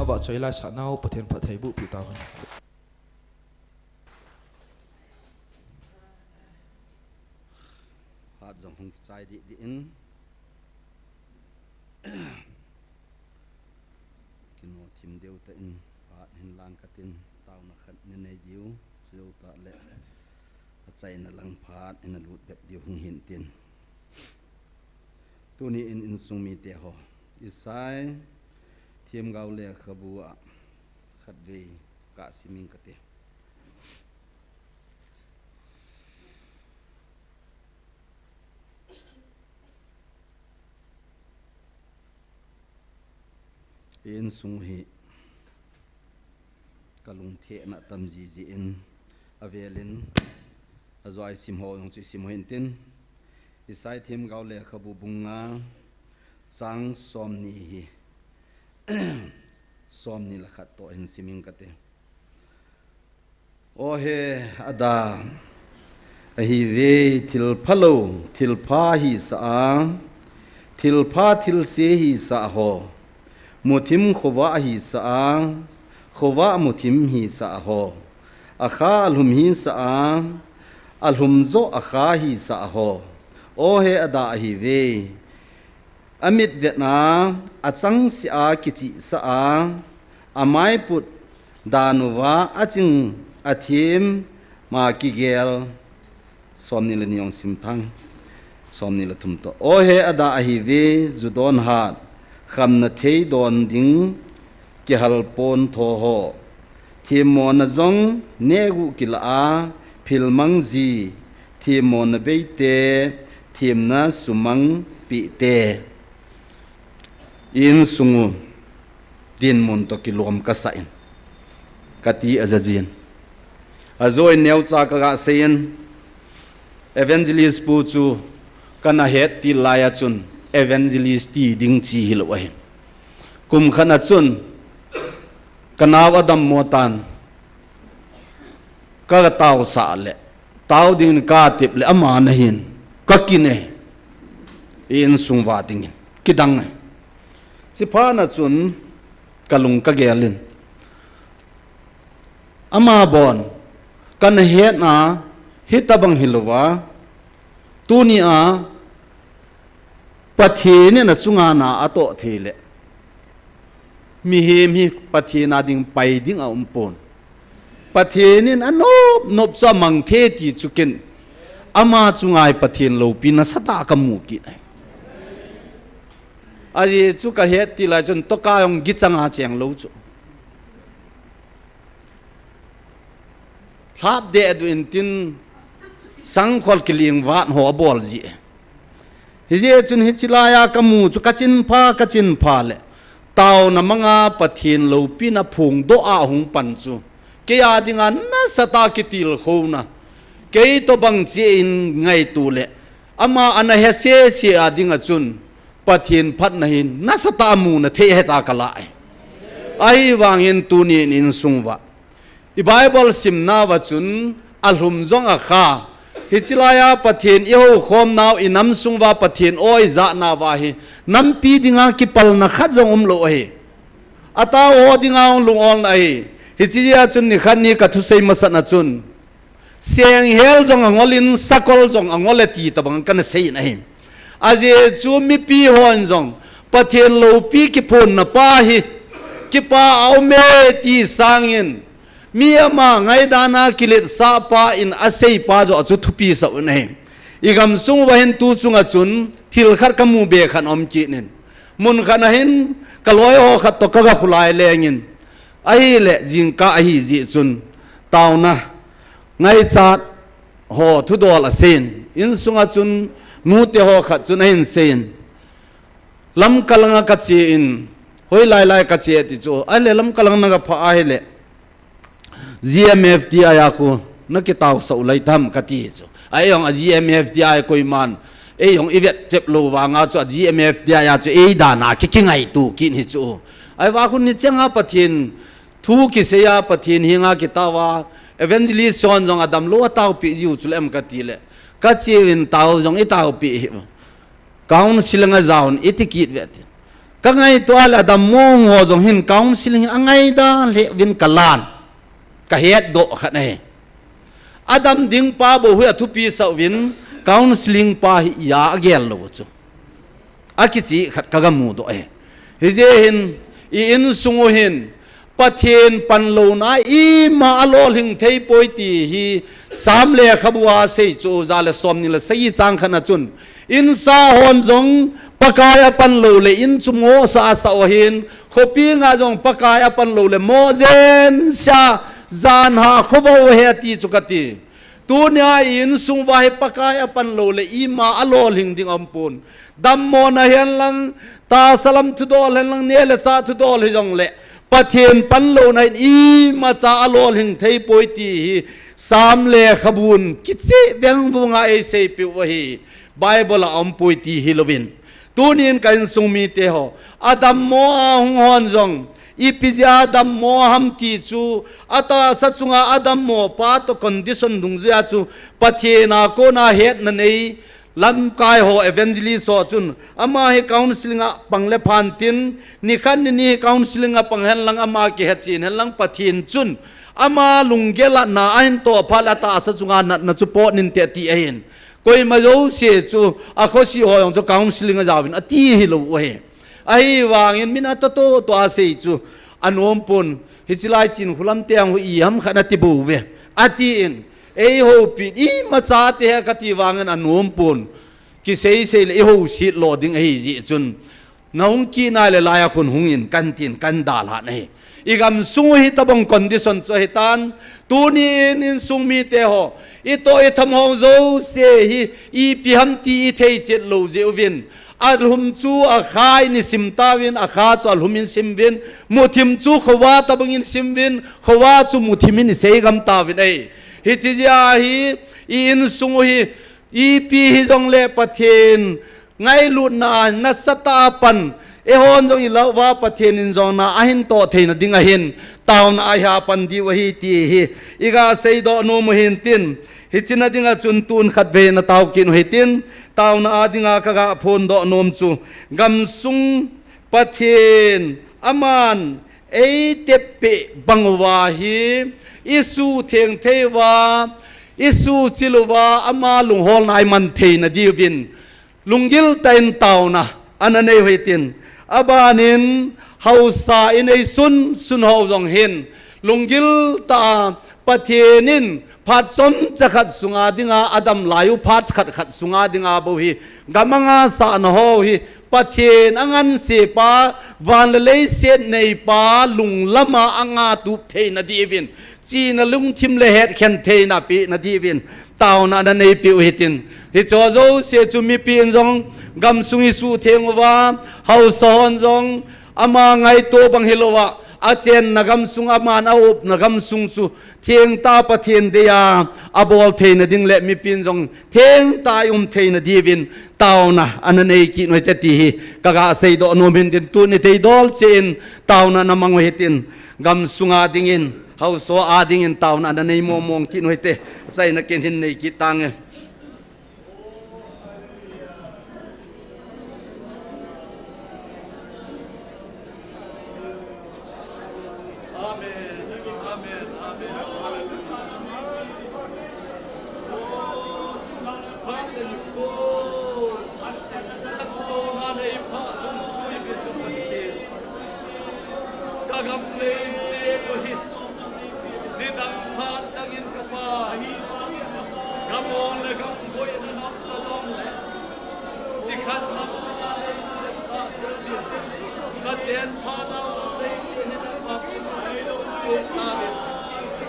Avahchoi laisah nau Pathen phattheiboh pi tau hen. Phat jong hung kichai deh deh in. Kino thim deu tah in phat hin lang katin, taona khat nei nei diu, chujou tah le achaina lang phat in alut bep diu hung hin tin. Tuni in insung mite ho, Isai themgao lekhabu a khatvei kasim ing kate. Insung hi kalungthim na tam jiji in, avelin ajoa isim ho jong chu isim u hin tin, Isai themgao lekhabu bung nga chang somni hi somni le khat toh hin sim ing kate. O he, ada ahiuve, thil phalou thil pha hisah a, thil pha thil se hisah ho, muthim khovah hisah a, khovah muthim hisah ho, akha alhum hisah a, alhum joh akha hisah ho. O he, ada ahiuve, amit vetna achangseh a kichihsah a, amaiput dan uva aching athem ma kigel. Somni le ni jong sim thang. Somni le thum toh. O he, ada ahiuve, ju don hat, khamna thei don ding kihal pon tho ho. Themmona jong negu kila a, philmang ji, themmona beite, themna sumang pite. Insung u dinmun toh kilom kasah in, kati ajajin. Ajou in neocha kaga seiyin, evangelist pu chu kana het til laiya chun evangelist ti ding chi hilou ahi. Kum khat a chun kanao adammo tan, kataosah le tao dingin katep le ama nahin kakinei, i insung uva dingin kidang e. Chuphat na chun kalung kagelin, ama bon kana hetna hitabang hilouva, tunia Pathen in achunga na atoh thei le, mihem hi Pathen a ding pai ding aumpon. Pathen in anop nop chu amang thei ti chu ken, ama chunga hi Pathen loupi nasatah kamu kit ahi. Ajeh chu kahet til lai chun toka jong gichanga cheng lou chu lhap deh du intin, sangkhol kiling vat ho abol ji. Hijeh chun hiche laiya kamu chu kachinpha, kachinpha le taona manga Pathen loupina phongdoh a hung pan chu, kei a dinga nasatah kitilkhouna, kei tobang cheh in ngaito le ama ana he sese a dinga chun Pathen phatna hi nasatah a muna thei ahi tia kalah e. Ahivangin tunin insung uva i Bible simnauva chun alhum jong akha. Hiche laiya Pathen ihoukhomnau, inam sung uva Pathen o ijatnauva hi nampi dinga kipalna khat jong umlou ahi. Atao ho dinga hung lungolna ahi. Hiche jeh a chun nikhat ni kathusei masatna chun, senghel jong angolin, sakol jong angol e ti tobang kana seiyin ahi. Ajeh chu mipi hon jong Pathen loupi kiphonna pa hi kipa aume ti sangin, mi ama ngaidana kiletsah pa in asei pa joh chu thupi sah un ahi. Igamsung uva hin tu chunga chun thil khat kamu be khat aum kit in, mun khat a hin kaloi ho khat toh kaga khulai lengin, ahile jingkah ahi jeh chun taona ngaichat ho thudol aseiyin, insunga chun nute ho khat chun ahin seiyin, Lamka langa kache in, hoilai lai kache ti chu, ahile Lamka lang nagaphah ahile G M F D I a khu nakitaosah u lai tam kati chu. Ahi jong a G M F D I koiman eijong ivet chep lou vanga chu a G M F D I a chu eidan a ki, kingaito kit hi chu. Ahivang khun nicheng a Pathen thu kiseiya, Pathen henga kitaova, evangelist hon jong adamlou ataopi jiu chule em kati le, kache uvin tao jong itaopi hih un, counselling ajaovin iti kit uve ati. Kangaito a le adammo ho jong hin counselling angaida lheh uvin kalan, kahetdoh khat ahi. Adam ding pa bou hi athupi sah uvin, counselling pa hi iya agel lou chu akichih khat kagamudoh ahi. Hijeh hin i insung u hin Pathen panlouna ima alolhing theipoi ti hi Sam lekhabu a asei chu, ja le somni le sagi chang khatna chun, insa hon jong Pakai apanlou le in chu mohsah asah u ahin, khopi nga jong Pakai apanlou le mohjensea janhah khovah u ahi ati chu kati. Tunia i insung uva hi Pakai apanlou le ima alolhing ding aumpon. Dammona henlang, tahsa lam thudol henlang, neh le chah thudol hijongle Pathen panlouna in imacha alolhing theipoi ti hi Sam lekhabun kicheh vengvunga eiseipeh u ahi. Bible a aumpoi ti hilouvin, tunin ka insung mite ho, adammo a hung hon jong ipi jeh a dammo ham ti chu, atahsa chunga adammo pa toh condition dungjuia chu Pathen a kona hetna nei lamkai ho, evangelist ho chun, ama hi counselling a pang le phan tin, nikhat nini hi counselling a pang henlang, ama kihechen henlang, Pathen chun ama lunggel a na ahin toh phat le atahsa chunga natna chu potnin te ati ahin. Koima jouse chu akhosih ho jong chu counselling ajaovin ati hilou u ahi. Ahivangin min atoh toh toh asei chu anompon, hiche lai Chinkholam te jong hu iham khat nati bouve atin, eihoupi imacha te hi kati vangin anompon. Kiseisei le ihouset lo ding ahijeh chun, nahung kit nai le laiya khun hungin kantin, kandalhan ahi. Igamsung u hitobang condition chu ahitan, tunin insung mite ho, itoh itham ho jouse hi ipi ham ti ithei chet lou jeh uvin, alhum chu akha in isim tauvin, akha chu alhum in simuvin, muthim chu khovah tobang in simuvin, khovah chu muthim in iseigam tauvin ahi. Hiche jeh a hi i insung u hi ipi hijongle Pathen ngailutna nasatah a pan, eihon jong ilah uva Pathen in jong na ahin toh theina ding ahin, taona a iha pan diu ahi ti hi iga seidoh nom u hintin, hiche na dinga chun tun khatvei na tao kit u hitin, taona a dinga kaga phondoh nom chu, gamsung Pathen aman eiteppeh bang uva hi, isuhtheng thei uva, isuhchil uva, ama lungholna iman theina diuvin, lunggil tah in taona ana nei u hitin, abanin haosa inei sunsun ho jong hin, lunggil tah a Pathen in phat chomcha khat sunga dinga adam lai u phat khat khat sunga dinga bou hi, gam anga sahna ho hi, Pathen angansepa, van le leiset neipa, lunglama angatup theina diuvin, chihna lungthim le hetkhen theina pehna diuvin, taona ana neipeh u hitin. Hicheho jouse chu mipi in jong gamsung isuhtheng uva, haosa hon jong ama ngaito bang hilouva, achenna gamsung, aman aupna gamsung chu thengtah a Pathen deiya abol theina ding le mipi in jong thengtah a ium theina diuvin, taona ana nei kit u hite ti hi kaga seidoh nom hintin, tuni theidol cheh in taona ana mang u hitin, gamsunga dingin, haosa a dingin taona ana nei mongmong kit u hite. Achaina ken hin nei kit tange. Ka gam leiset u hi, nidang phat dangin ka Pa, gam ol le gam boina lam ta jongle, chikhat lam ka leiset ta chel din, ka chen phat nau lam leiset hi nangma kum nei lo te ta le,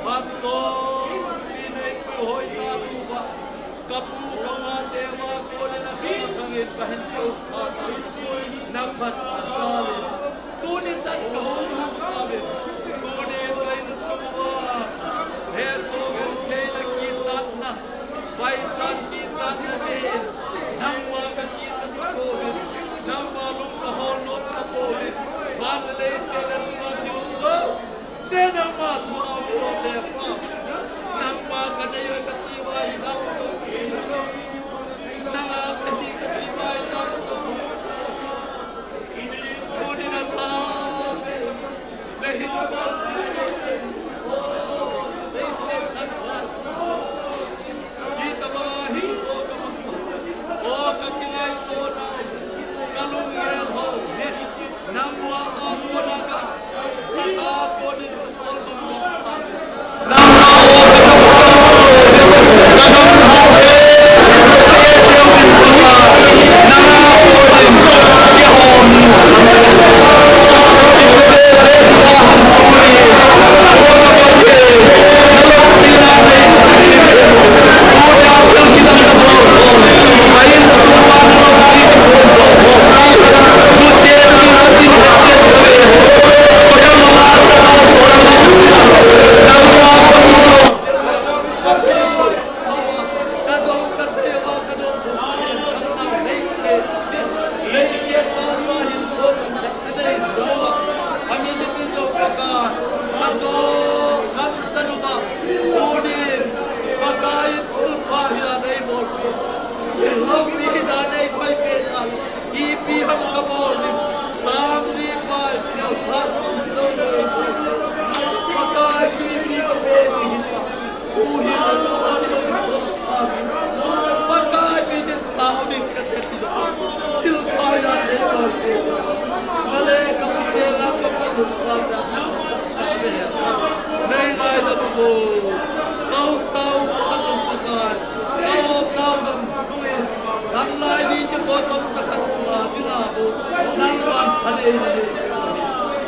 phat sot pi nei pu hoi ta tu va. Ka pu ka ma te ma ko le na sa ka ngin ka hin ko pa ta. Na phat sa le. Tuni chan ka hung hung ta ve. Tuni ka insung uva. He so gen ke na kichatna. Vai chan kichatna je. Nangma ka kichat ko ve. Nangma lung ka hol nom ka po ve. Van le se le sunga thilung jo. Se nangma thu a mi lo le pa. Nangma ka nei ka ti va hi dam zo. Nangma ka hi ka ti va hi dam zo. Ko ni na ta. Na hi na ba. Nei se kan va.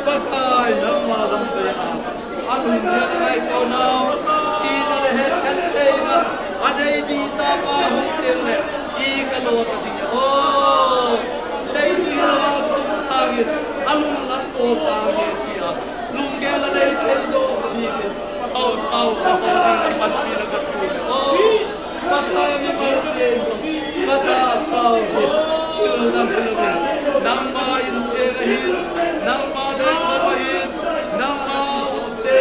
Pakai, nangma lam kaya. Alung dia ngai to nau, sina le het kan teina, anei di ta pa hung teng le, i ka lo ta ding ya. O, sei di la ba ko sangin, alung lam ko pa nge tia. Lunggel anei thei jo ni ke. Au sau ka ko ni na pan pi na ka Kami malsem, kasa sao hi, ilang ilang, nangma in te ahi, nangma leng ahi, nangma utte,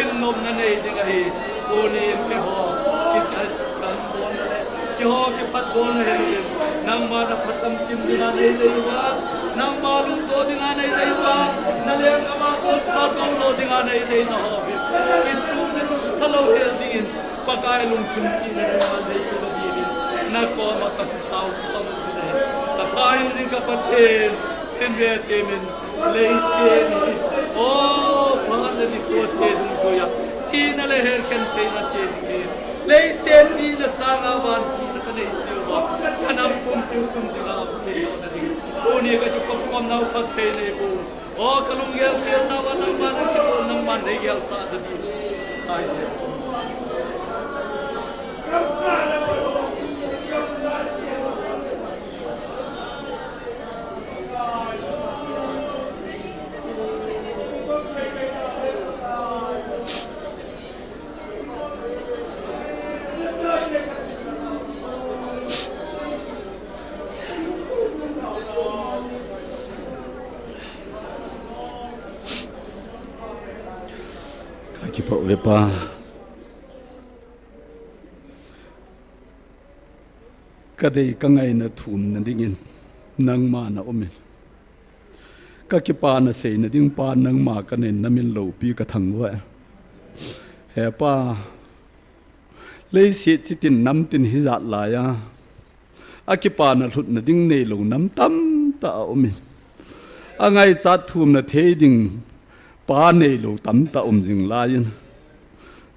in nom na nei ding ahi, tuni in keiho, kithai kan bon na le, keiho kiphat bon na he, nangma na phacham kim ding a nei dei uva, nangma lungto ding a nei dei uva, na leng ama kon sa ko lo ding a nei dei na ho hi, Jesu ni tu ka lo hel ding in, Pakai lungthim chihna nangman nei kisa dingin, na koma ka tao ka mu ding ahi. Ka Pa in jing ka Pathen, in ve temin, leiset hi. O, phat le nikho se dungjuiya, chihna le herkhen theina che jing hi. Leiset chihna sanga van chihna ka nei cheh uva, ka nam pumpiu tum dinga um thei lona ding. Tuni ka chu ka pom nau phatthei nei bu. O, ka lunggel khel nauva nangman na kibol, nangman nei gel sah ta ding. Ai, yes. Ka kipah uve Pa. Ka dei ka ngaina thumna dingin nangma na umin. Ka kipana seina ding Pa nangma ka nei, na min loupi ka thangvah e. He Pa, leiset chitin namtin hijat laiya, a kipana lhutna ding neilou nam tamtah a umin. A ngaichat thumna thei ding Pa neilou tamtah um jing laiyin,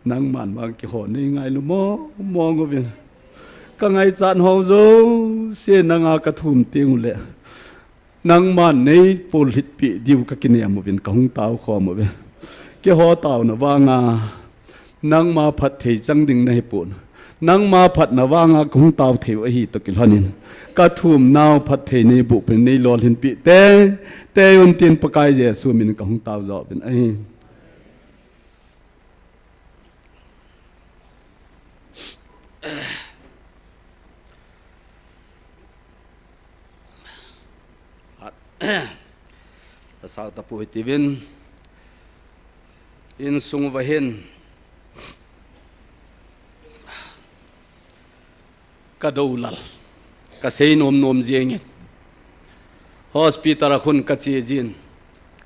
nangman vang keiho nei ngailu mong mong uvin. Ka ngaichat ho jouse nanga ka thum teng uleh, nangman nei pullhitpi diu ka kinem uvin ka hung tao khom uve. Keiho taona vanga nangma phatthei chang ding na hipon. Nangma phatna vanga ka hung tao thei u ahi toh kilhonin, ka thum nau phatthei nei bohpin nei lolhinpi tei tei un tin Pakai Jesu min ka hung tao jo uvin ahi. Asao tapoi tiuvin, insung uva hin ka doulal, ka sei nom nom jengin, hospital a khun ka che jin,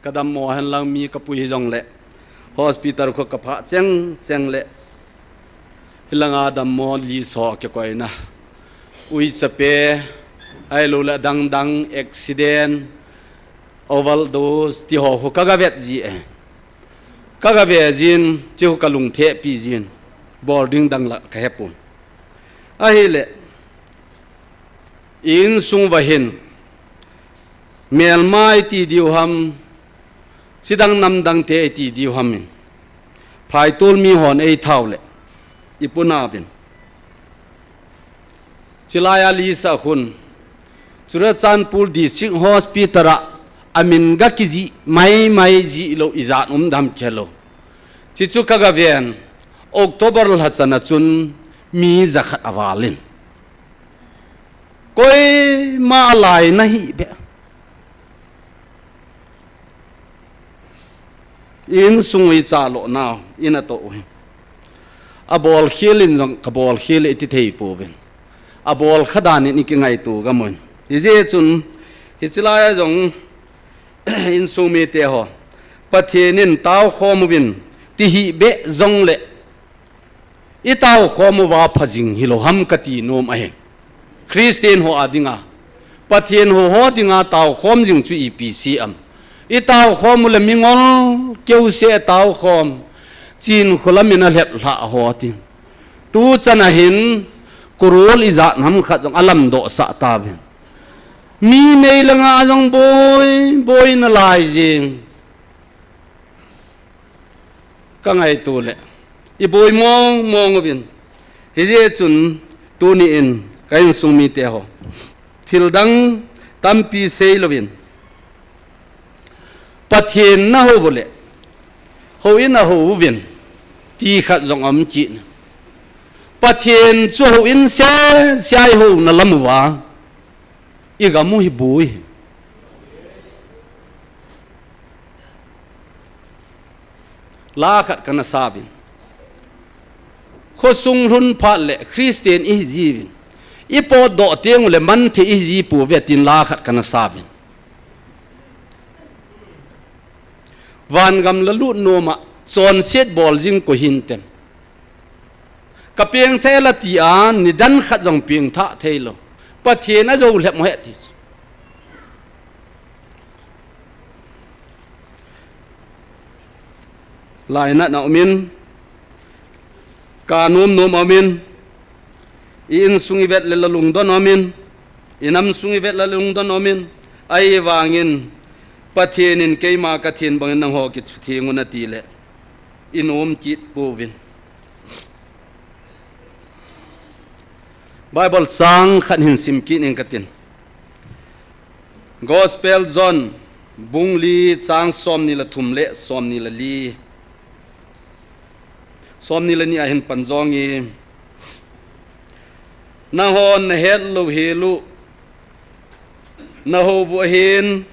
ka dammo henlang mi ka pui hijongle, hospital khu ka phah cheng cheng le, hilanga dammo list ho kikoina, uicha pe, ahilouleh dang dang, accident, overdose, ti ho khu ka ga vet ji e. Ka ga ve jin, chu ka lungthim pi jin, bol ding dang la ka hepon. Ahile, insung uva hin, melma iti diu ham, chidang namdang te iti diu ham in, phaitol mi hon ei thau le, i puna uvin. Chilai a list a khun, Churachandpur District Hospital a, amin ga kijih mai mai jilou ijat um dem khelou. Chichu ka ga ven, October lha chan a chun mi jakhat aval in. Koima alai nahi be. Insung uva i cha lo nau, ina to u hi. Abol khel in jong ka bol khel e ti thei pouvin. Abol kha dan in i kingaito gam un. Hijeh chun, hichilai a jong, insung mite ho, Pathen in tao khom uvin, ti hi be jongle, i tao khom uva pha jing hilou ham ka ti nom ahi. Christian ho a dinga, Pathen ho ho dinga tao khom jing chu ipi si am. I tao khom u le mingol keu se tao khom. Chin khulam in a lhep lha ho tin. Tu chan a hin kurul ijat ham khat jong alam doh sah tauvin. Mi nei langa jong boi, boi na lai jing. Ka ngaito le, i boi mong mong uvin. Hijeh chun tuni in ka insung mite ho, thil dang tampi sei louvin, Pathen na hou u le, hou in a hou uvin, ti khat jong um kit in. Pathen chu houin sese a ihouna lam uva igam u hi boi. La khat kana sa uvin. Khosung lhun phat le Christian ihi jiuvin. Ipotdoh teng ule manthei ihi ji pouve tin la khat kana sa uvin. Vangam lalut noma chonset bol jing koi hintem. Ka pengthah e la tia, nidan khat jong pengthah theilou. Pathen ajou lhep mo he ti chu. Lainatna umin, ka nom nom umin, i insung ivet le la lungdon umin, i namsung ivet la lungdon umin, ahivangin Pathen in keima ka thin bangin nangho kichu theng un ati le, i nom kit pouvin. Bible chang khat hin sim kit ning katin. Gospel John, bung li chang somni le thum le somni le li. Somni le ni a hin pan jong e. Nanghon nahet lou hel u. Nahou u ahin,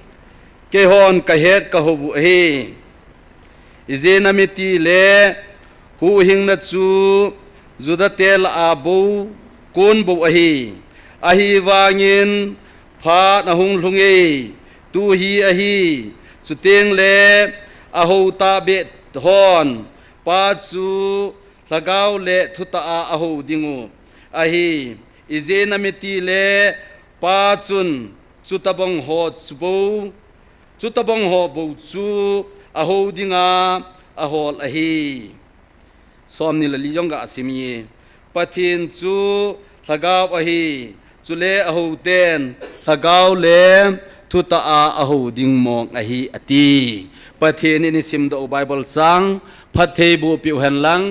keihon kahet kahou u ahi. Ijeh inem itile, huhhingna chu Judate lah a bou, kon bou ahi. Ahivangin, phat ahung lhung e, tu hi ahi, chuteng le, ahou tahbeh hon, Pa chu, Lhagao le thutah a ahou ding u ahi. Ijeh inem itile, Pa chun, chutabang ho chu bou, chutabang ho bou chu ahou dinga ahol ahi. Somni le li jong ga sim e. Pathen chu Lhagao ahi. Chule ahou ten Lhagao le thutah a ahou ding mong ahi ati. Pathen in isimdoh u Bible chang phattheiboh peh u hen lang.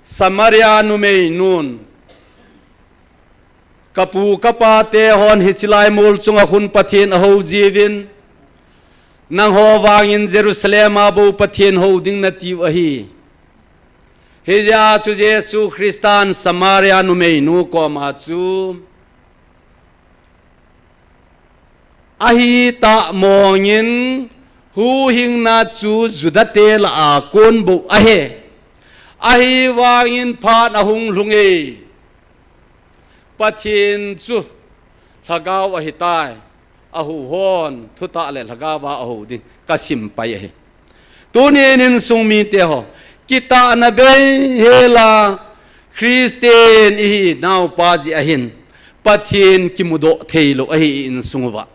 Samaria numei nun, Ka pu ka pa te hon hiche lai mol chunga khun Pathen ahou jiuvin, nangho vangin Jerusalem a bou Pathen hou ding nati u ahi. Hijeh a chu Jesu Christan Samaria numeinu koma chu, ahitah mongin huhhingna chu Juda te lah a kon bou ahi. Ahivangin phat ahung lhung e. Pathen chu lhagao ahitai, ahou hon thutah le lhagao a ahou ding kasim pai ahi. Tunin insung mite ho, kitahna bei hela Christian ihi naupa jeh ahin Pathen kimudoh theilou ahi i insung uva.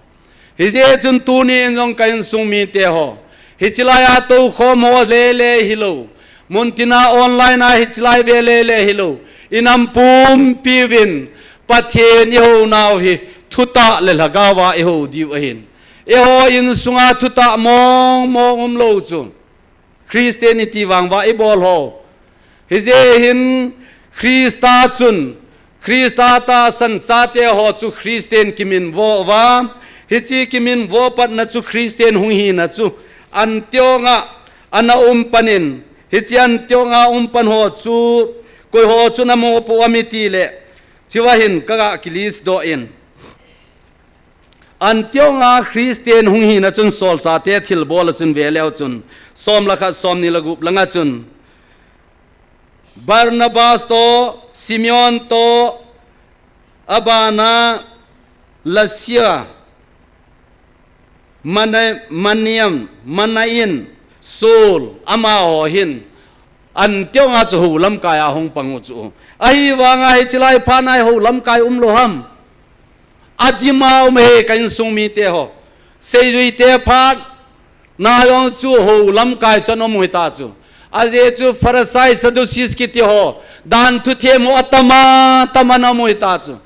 Hijeh chun tunin jong ka insung mite ho, hiche lai a toukhom ho lele hilou, muntina online a hiche lai ve lele hilou, i nam pumpi uvin Pathen i hounau hi thutah le lhagao a i hou diu ahin. Eiho insunga thutah mong mong umlou chu Christian i ti vang uva i bol ho. Hijeh hin Christa chun, Christa tahsan chate ho chu Christian kiminvo uva, hiche kiminvo patna chu Christian hung hina chu Antioch a ana um panin, hiche Antioch a um pan ho chu koi ho chun amopo uvam itile, chua hin ka ga ki list doh in. Antioch a Christian hung hina chun solchate thilbol a chun ve leu chun, som le khat, som ni le gup langa chun, Barnabas toh, Simeon toh, abana Lusia, Mana-, Maniam, Manain, Saul, amaho hin Antioch a chu hou lamkai a hung pang u chu. Ahivanga hiche lai phat a hou lamkai umlou ham? Adima um e ka insung mite ho. Seijui te phat na jong chu hou lamkai chu ana um u hita chu. Ajeh chu Pharisee, Sadducees kiti ho, dan thuthem ho atama, tama ana um u hita chu.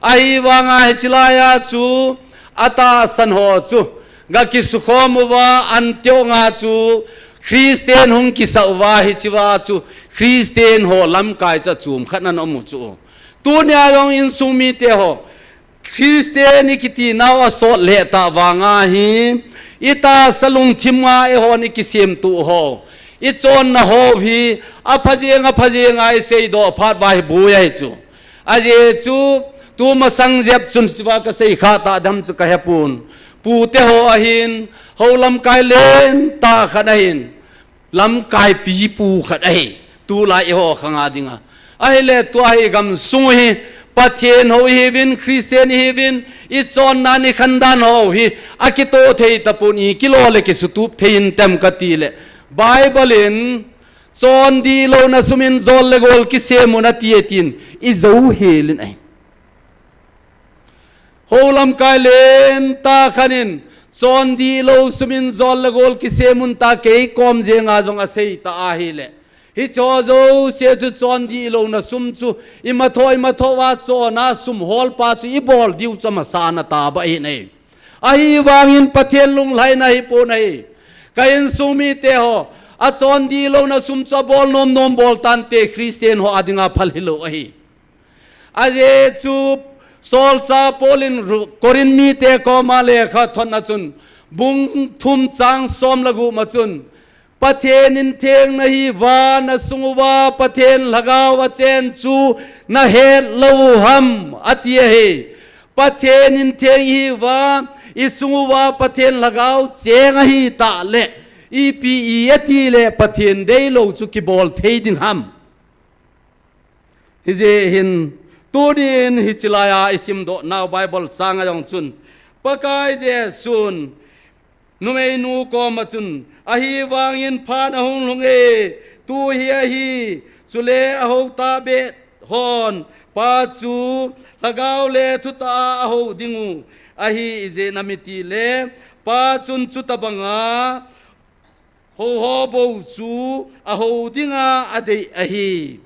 Ahivanga hiche lai a chu atahsan ho chu ga kisukhom uva Antioch a chu Christian hung kisah uva hichea chu Christian ho lamkai chu achom khat ana um u chu. Tunia jong insung mite ho, Christian i kiti nau asot lheh tah vanga hi, i tahsa lungthim a eihon i kisemtoh ho, I chonna ho hi, apha jeng, apha jeng a i seidoh phat uva hi boi ahi chu. Ajeh chu, tu masang jep chun hichea ka sei kha ta dem chu ka hepon. Pute ho ahin, hou lamkai lentah khat ahin, lamkai pipu khat ahi. Tulai eiho khang a dinga. Ahile tua hi gamsung hi, Pathen ho ihiuvin, Christian ihiuvin, i chondan i khandan ho hi, akitoh thei tapon, i kilo le kisutup thei intem kati le. Bible in, chondih louna sum in jol le gol kisem un ati e tin, i jou hel in ahi. Hou lamkai lentah khat in, chondih lou sum in jol le gol kisem un ta kei kom jenga jong asei ta ahile. Hicheho jouse chu chondih louna sum chu, imatho, imatho a chonna sum holpa chu i bol diu chu amasa na tah ahi nai. Ahivangin Pathen lunglhaina hipon ahi. Ka insung mite ho, achondih louna sum chu abol nom nom bol tante Christian ho a dinga phal hilou ahi. Ajeh chu solchah Paul in Ru-, Corinth mite koma lekha thotna chun, bung thum chang som le gup ma chun, Pathen in theng nahiuva, na sung uva Pathen Lhagao achen chu na het lou u ham, ati ahi. Pathen in theng ihiuva, i sung uva Pathen Lhagao cheng ahi tah le, ipi i ati le Pathen deilou chu kibol thei ding ham. Hijeh hin, tunin hiche laiya i simdoh nau Bible chang a jong chun, Pakai Jesun, numeinu koma chun, ahivangin phat ahung lhung e, tu hi ahi, chule ahou tahbeh hon, Pa chu Lhagao le thutah a ahou ding u ahi, ijeh inem itile, Pa chun chuti banga, hou ho bou chu ahou dinga adei ahi.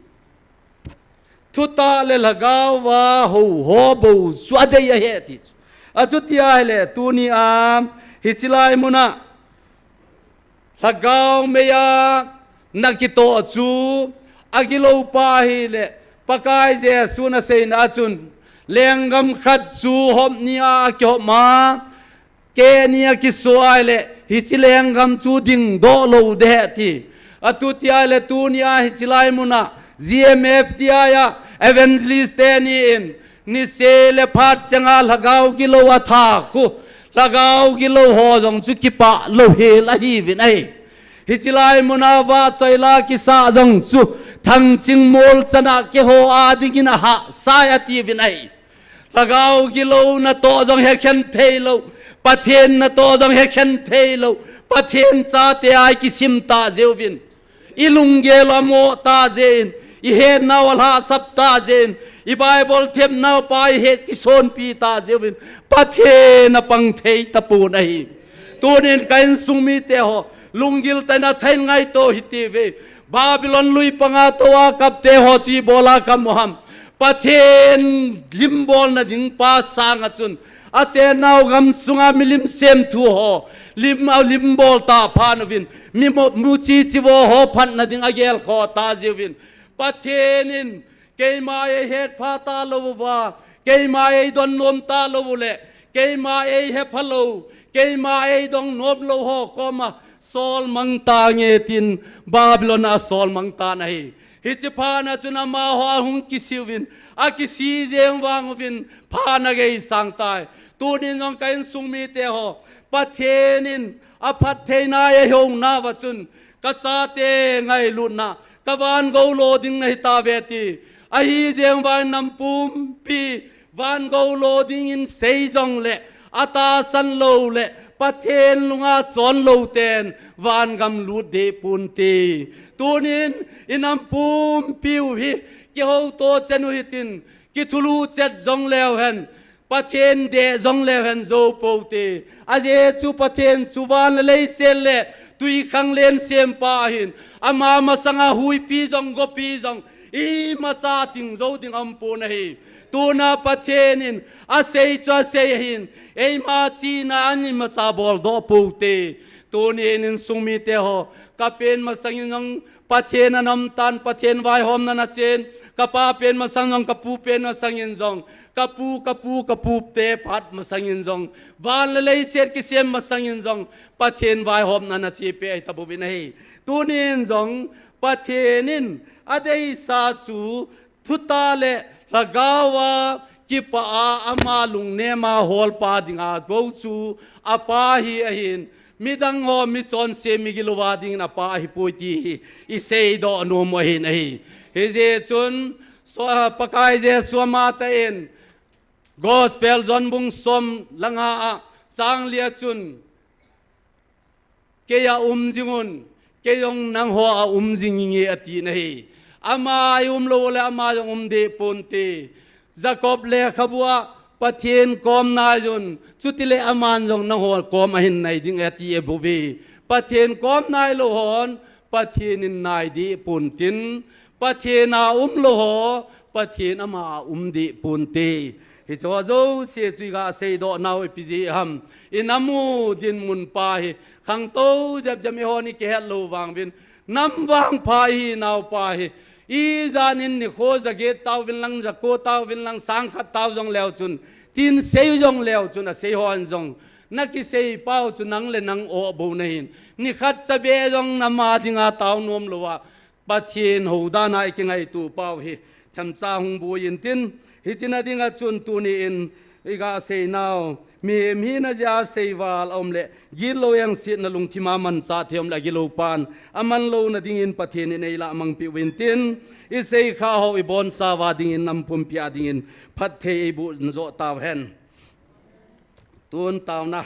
Thutah le Lhagao va hou ho bou chu adei ahi ti chu. Achuti ahile tunia hiche lai muna Lhagao meiya na kitoh chu agilou pa ahile Pakai Jesu na seina chun lenggam khat chu hop ni a akihop ma Kei ni a kiso ahile, hiche lenggam chu dingdoh lou ding ahi ti. Atuti ahile tunia hiche lai muna, G M F T I a, evangelist teni in, niseh le phat chenga lhagao gilou athah khu, lhagao gilou ho jong chu kipah louhel ahiuvin ahi. Hiche lai muna vahchoila kisah jong chu, Thangchingmol chana keiho a dingin ahahsa e atiuvin ahi. Lhagao gilou natoh jong hekhen theilou, Pathen natoh jong hekhen theilou, Pathen chate a ikisim tah jeh uvin, ilunggel amoh tah jeh in, ihetnau alhahsap tah jeh in, i Bible themnau pa ihet kisonpi tah jeh uvin, Pathen apang thei tapon ahi. Tunin ka insung mite ho, lunggil tah in athah in ngaito hite uve. Babylon lui panga tou a kapte ho chu ibola kamu ham? Pathen lim bolna ding pa sanga chun, achennau gamsunga milim semthu ho lim, alim bol tah phat uvin, mi mo, muchi chivo ho phatna ding agel khoh tah jeh uvin, Pathen in keima eihetpha talou uva, keima eidonnom talou uleh, keima eihepha lou, keima eidongnom lou ho koma solmang tange tin Babylon a asolmang tan ahi. Hiche phatna chun amaho ahung kisiuvin, akisi jeng vang uvin phatna gei sang tai. Tunin jong ka insung mite ho, Pathen in aphattheina eihouna uva chun, kachate ngailutna, kavan gou lo ding nahitauve ti. Ahijeng vang nampumpi van gou lo dingin sei jongleh, atahsan louleh, Pathen lunga chon lou ten vangam lut deh ponte. Tunin, inampumpiu hi, kihouto chenu hitin, kithulu chet jongleu hen, Pathen deh jongleu hen jou poute. Ajeh chu Pathen chu van le leiset le twikhanglen sempa ahin. Ama masanga huipi jong, gopi jong, imacha ting jou ding aumpon ahi. Tuna Pathen in asei chu asei ahin. Eima chihna a imacha boldoh poute. Tunin insung mite ho, kapen masangin jong Pathen anamtan, Pathen vaihomna nachen, kapa pen masang jong, kapu pen masangin jong, kapu, kapu, kapute phat masangin jong, van le leiset kisem masangin jong, Pathen vaihomna nachepeh ahitabouvin ahi. Tunin jong Pathen in adeisah chu thutah le lhagaova kipah a ama lungnem a holpa dinga bou chu apa hi ahin, midang ho michonse migilouva dingin apa ahipoi ti hi iseidoh nom u ahin ahi. Hijeh chun so, Pakai Jesu amatah in Gospel John bung som le nga a chang li a chun, kei a um jingun, kei jong nangho a um jing inge ati nahi. Ama i umlou le ama jong um deh ponte. Jacob lekhabu a Pathen kom naijun, chutile aman jong nangho kom ahin nai ding ati ebouve. Pathen kom nailou hon Pathen in nai deh pontin, Pathen a umlou ho Pathen ama a um deh ponte. Hicheho jouse chu iga seidoh nau ipi jeh ham, i nam u dinmun pa hi khangtou jep jep, eihon ikihet lou vangvin, nam vangpha ihinau pa hi, ijanin nikho jaget tauvin lang, jako tauvin lang, sangkhat tau jongleu chun, tin sei jongleu chun, aseihon jong, nakiseipau chu nang le nang o bou nahin, nikhat chabe jong nam a dinga tau nomlouva, Pathen houdan a ikingaito pau hi themcha hung boi intin, hiche na dinga chun tuni in iga seinau, mihem hina jeh a seival aum le, gitlou hengsetna lungthim a manchah thei aum le, agilou pan amanlouna dingin Pathen in eilah mangpeh uvintin, iseikhah ho ibonchauva dingin, nam pumpi a dingin phatthei eiboh joh tauhen. Tun taona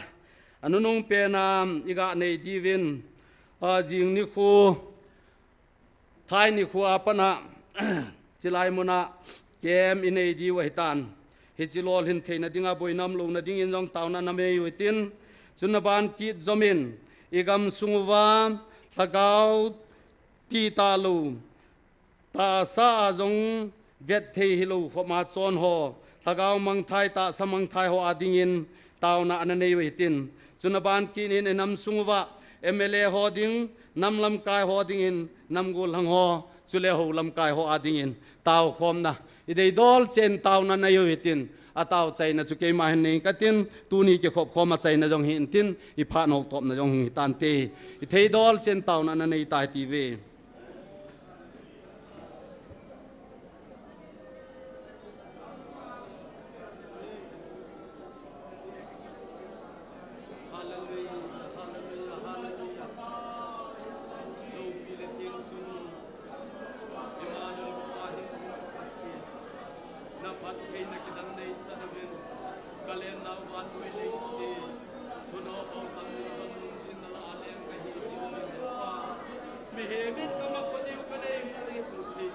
anunung pena iga nei diuvin, ajing nikho, thai nikho a pat a, chilai muna camp inei diu ahitan. Hiche lolhin theina dinga boina umlouna dingin jong taona nanei uhitin. Chun aban kit jomin, igamsung uva lhagao ti talou, tahsa a jong vet thei hilou khopma chon ho, lhagao mangthai, tahsa mangthai ho a dingin taona nanei uhitin. Chun aban kit in inamsung uva M L A ho ding, nam lamkai ho dingin, nam gollhang ho, chule hou lamkai ho a dingin taokhomna, ideidol chen taona nanei uhitin. Atao chaina chu keima hin nei katin, tuni kikhop khom achaina jong hintin, iphat noutopna jong hung hitante. Ithei dol chen taona nanei tai tiuve. Mihem in kamakho diu kanei thei pouvin,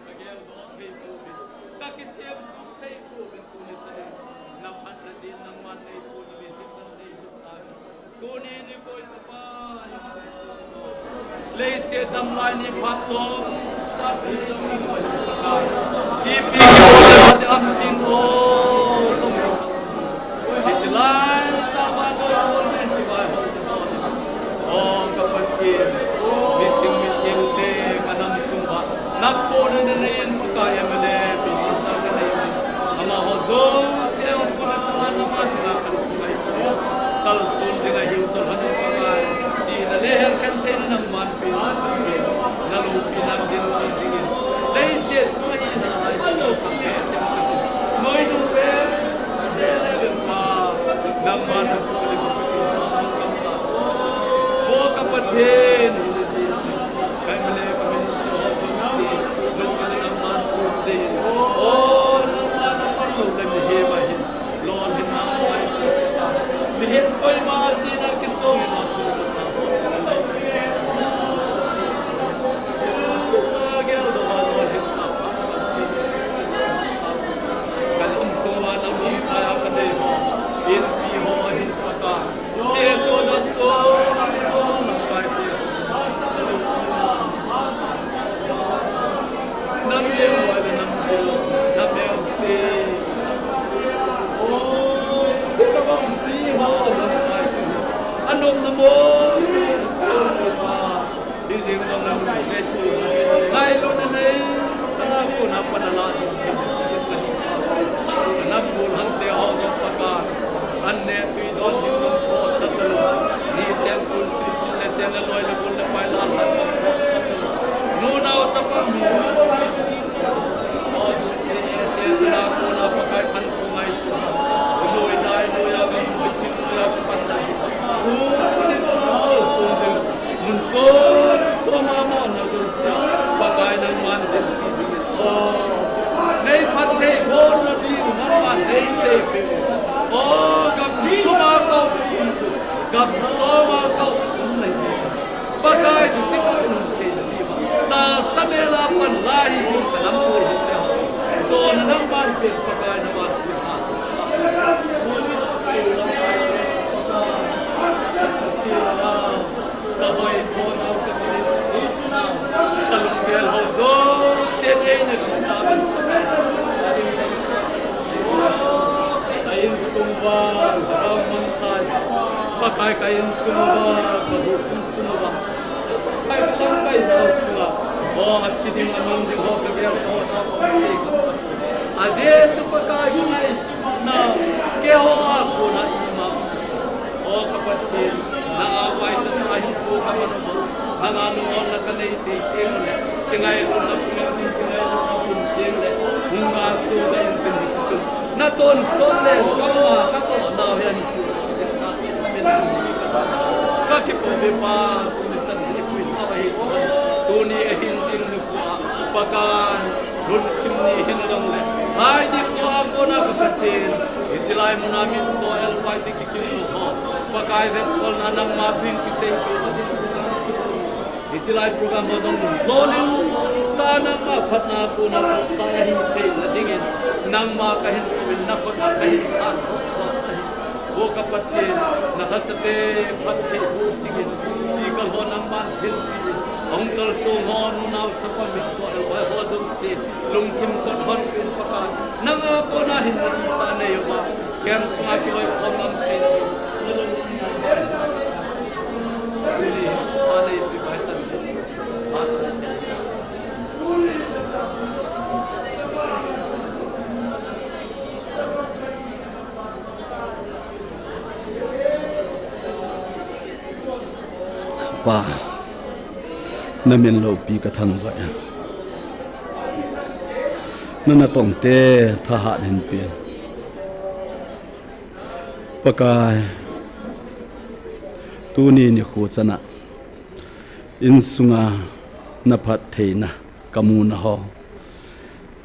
kageldoh thei pouvin, kakisem tup thei pouvin, tuni chanin naphatna din nangman nei pouvin, hichan nei hita. Tuni nikho in Pakai, leiset damlai ni phat chom, ipi am tin o. Hiche lai tah a vannoi a kon len kivaihom te pon. O ka Pathen, miching mithem te ka nam sung uva, napona nanei in Pakai, M L A, minister nanei in, amaho jouse jong tuni chan a nam a dinga kalsong ding ahiu toh lhon in Pakai, chihna le herkhen theina nangman pen, naloupina dinpi jingin, leiset chunga hina a, noidu ve, se le ve pa, nangman na sukli mo ka Pathen, o ka Pathen, ka M L A, ka minister ho jouse, Pakai nangman dinpi jingin. O, nei phatthei bolna ding nangman nei seipeh. O, gam soma kau um chu, gam soma kau um nei. Pakai chu chikap um thei na diu. Tahsa mela pan lai hi kum kanam bol hi te. So nangman pe Pakai nangman pe ha. Pakai ka insung uva, ka hukum sung uva. Pakai ka lamkai na sunga. O, athi ding, amang ding ho ka gel ho na ko. Ajeh chu Pakai ka ngai. Na, keiho a kona ima. O ka Pathen, nanga vaicha ahin ko ka mano. Nanga nungonna ka nei tei teng le, ka ngailutna sung a, ka ngailutna um teng le, hung ka so da in tin hichu chun. Na tonsot le, ka ma ka to na ve an ku. Ka kipa ve pa, tuni chan ni kuin na va hi. Tuni ahin ding nu ko a, Pakai. Lungthim ni hin jong le. Hai ni ko a kona ka Pathen. Hiche lai muna min so el pai ti kikim ho. Pakai vetkolna nangma thu in kisei pe na ding. Hiche lai program ho jong lolhing ta nangma phatna kona ko sa hi thei na dingin. Nangma ka hin ko in na ko ta ka hin ta ko sa hi. O ka Pathen, na lhacha te phatthei boh jingin, speaker ho nangman hinpi in, a hung kalsong ho, nunao chapa mitcho, el hoi ho jouse, lungthim kot hon pin Pakai, nanga kona hin na ti ta nei uva, camp sunga kiloikhom ngam thei na, na lungthim na, ni, ta nei pi bai chan thei, ta chan thei. Pa, na min loupi ka thangvah e. Na natong te thahat hin pen. Pakai, tuni nikho chana insunga na phattheina ka muna ho.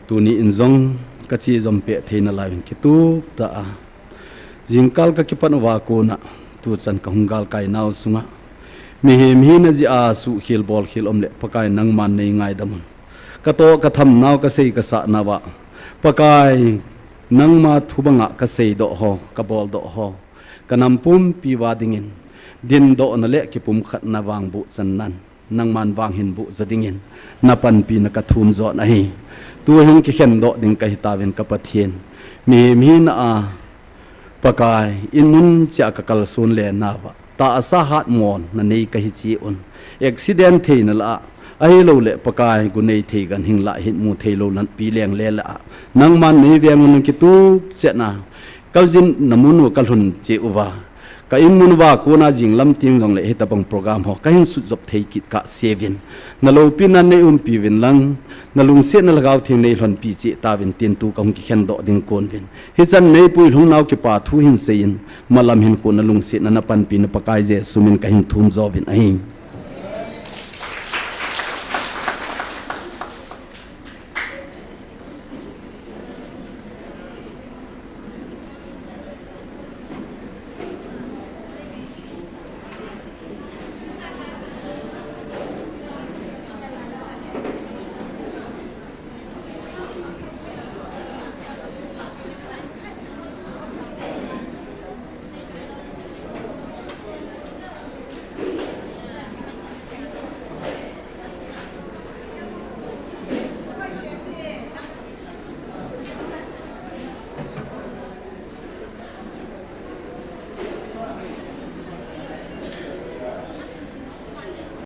Tuni in jong ka che jom peh theina lai in kitup ta a. Jingkal ka kipat uva kona, tuchan ka hung galkai nau sunga. Mihem hina jeh a suhkhel bolkhel um le Pakai nangman nei ngaidam un. Ka toh ka tham nau ka sei ka sah nauva. Pakai nangma thu banga ka seidoh ho, ka boldoh ho. Ka nam pumpi uva dingin, dindohna le kipumkhatna vang buh chan nan. Nangman vang hin buh jo dingin, na panpina ka thum jo ahi. Tu hin kikhen doh ding ka hitauvin ka Pathen. Mihem hina a, Pakai, in mun cheh a ka kalson le nauva. Tahsa hatmon na nei ka hi cheh un. Accident theina lah a, ahilou le Pakai, gu nei thei ganhing lah hin mu thei lou lampi leng le lah a. Nangman nei veng un kitup cheh na. Ka jin na mun u ka lhun cheh uva. Ka in mun uva kona jinglam teng jongle hitabang program ho ka hin sutjop thei kit kah seuvin. Na loupina nei umpi uvin lang, na lungsetna Lhagao Theng nei lhonpi cheh tauvin tin tu ka hung kikhen doh ding kon uvin. Hichan nei puilhung nau kipa thu hin seiyin, malam hin kona lungsetna na panpina Pakai Jesu min ka hin thum jo uvin ahi.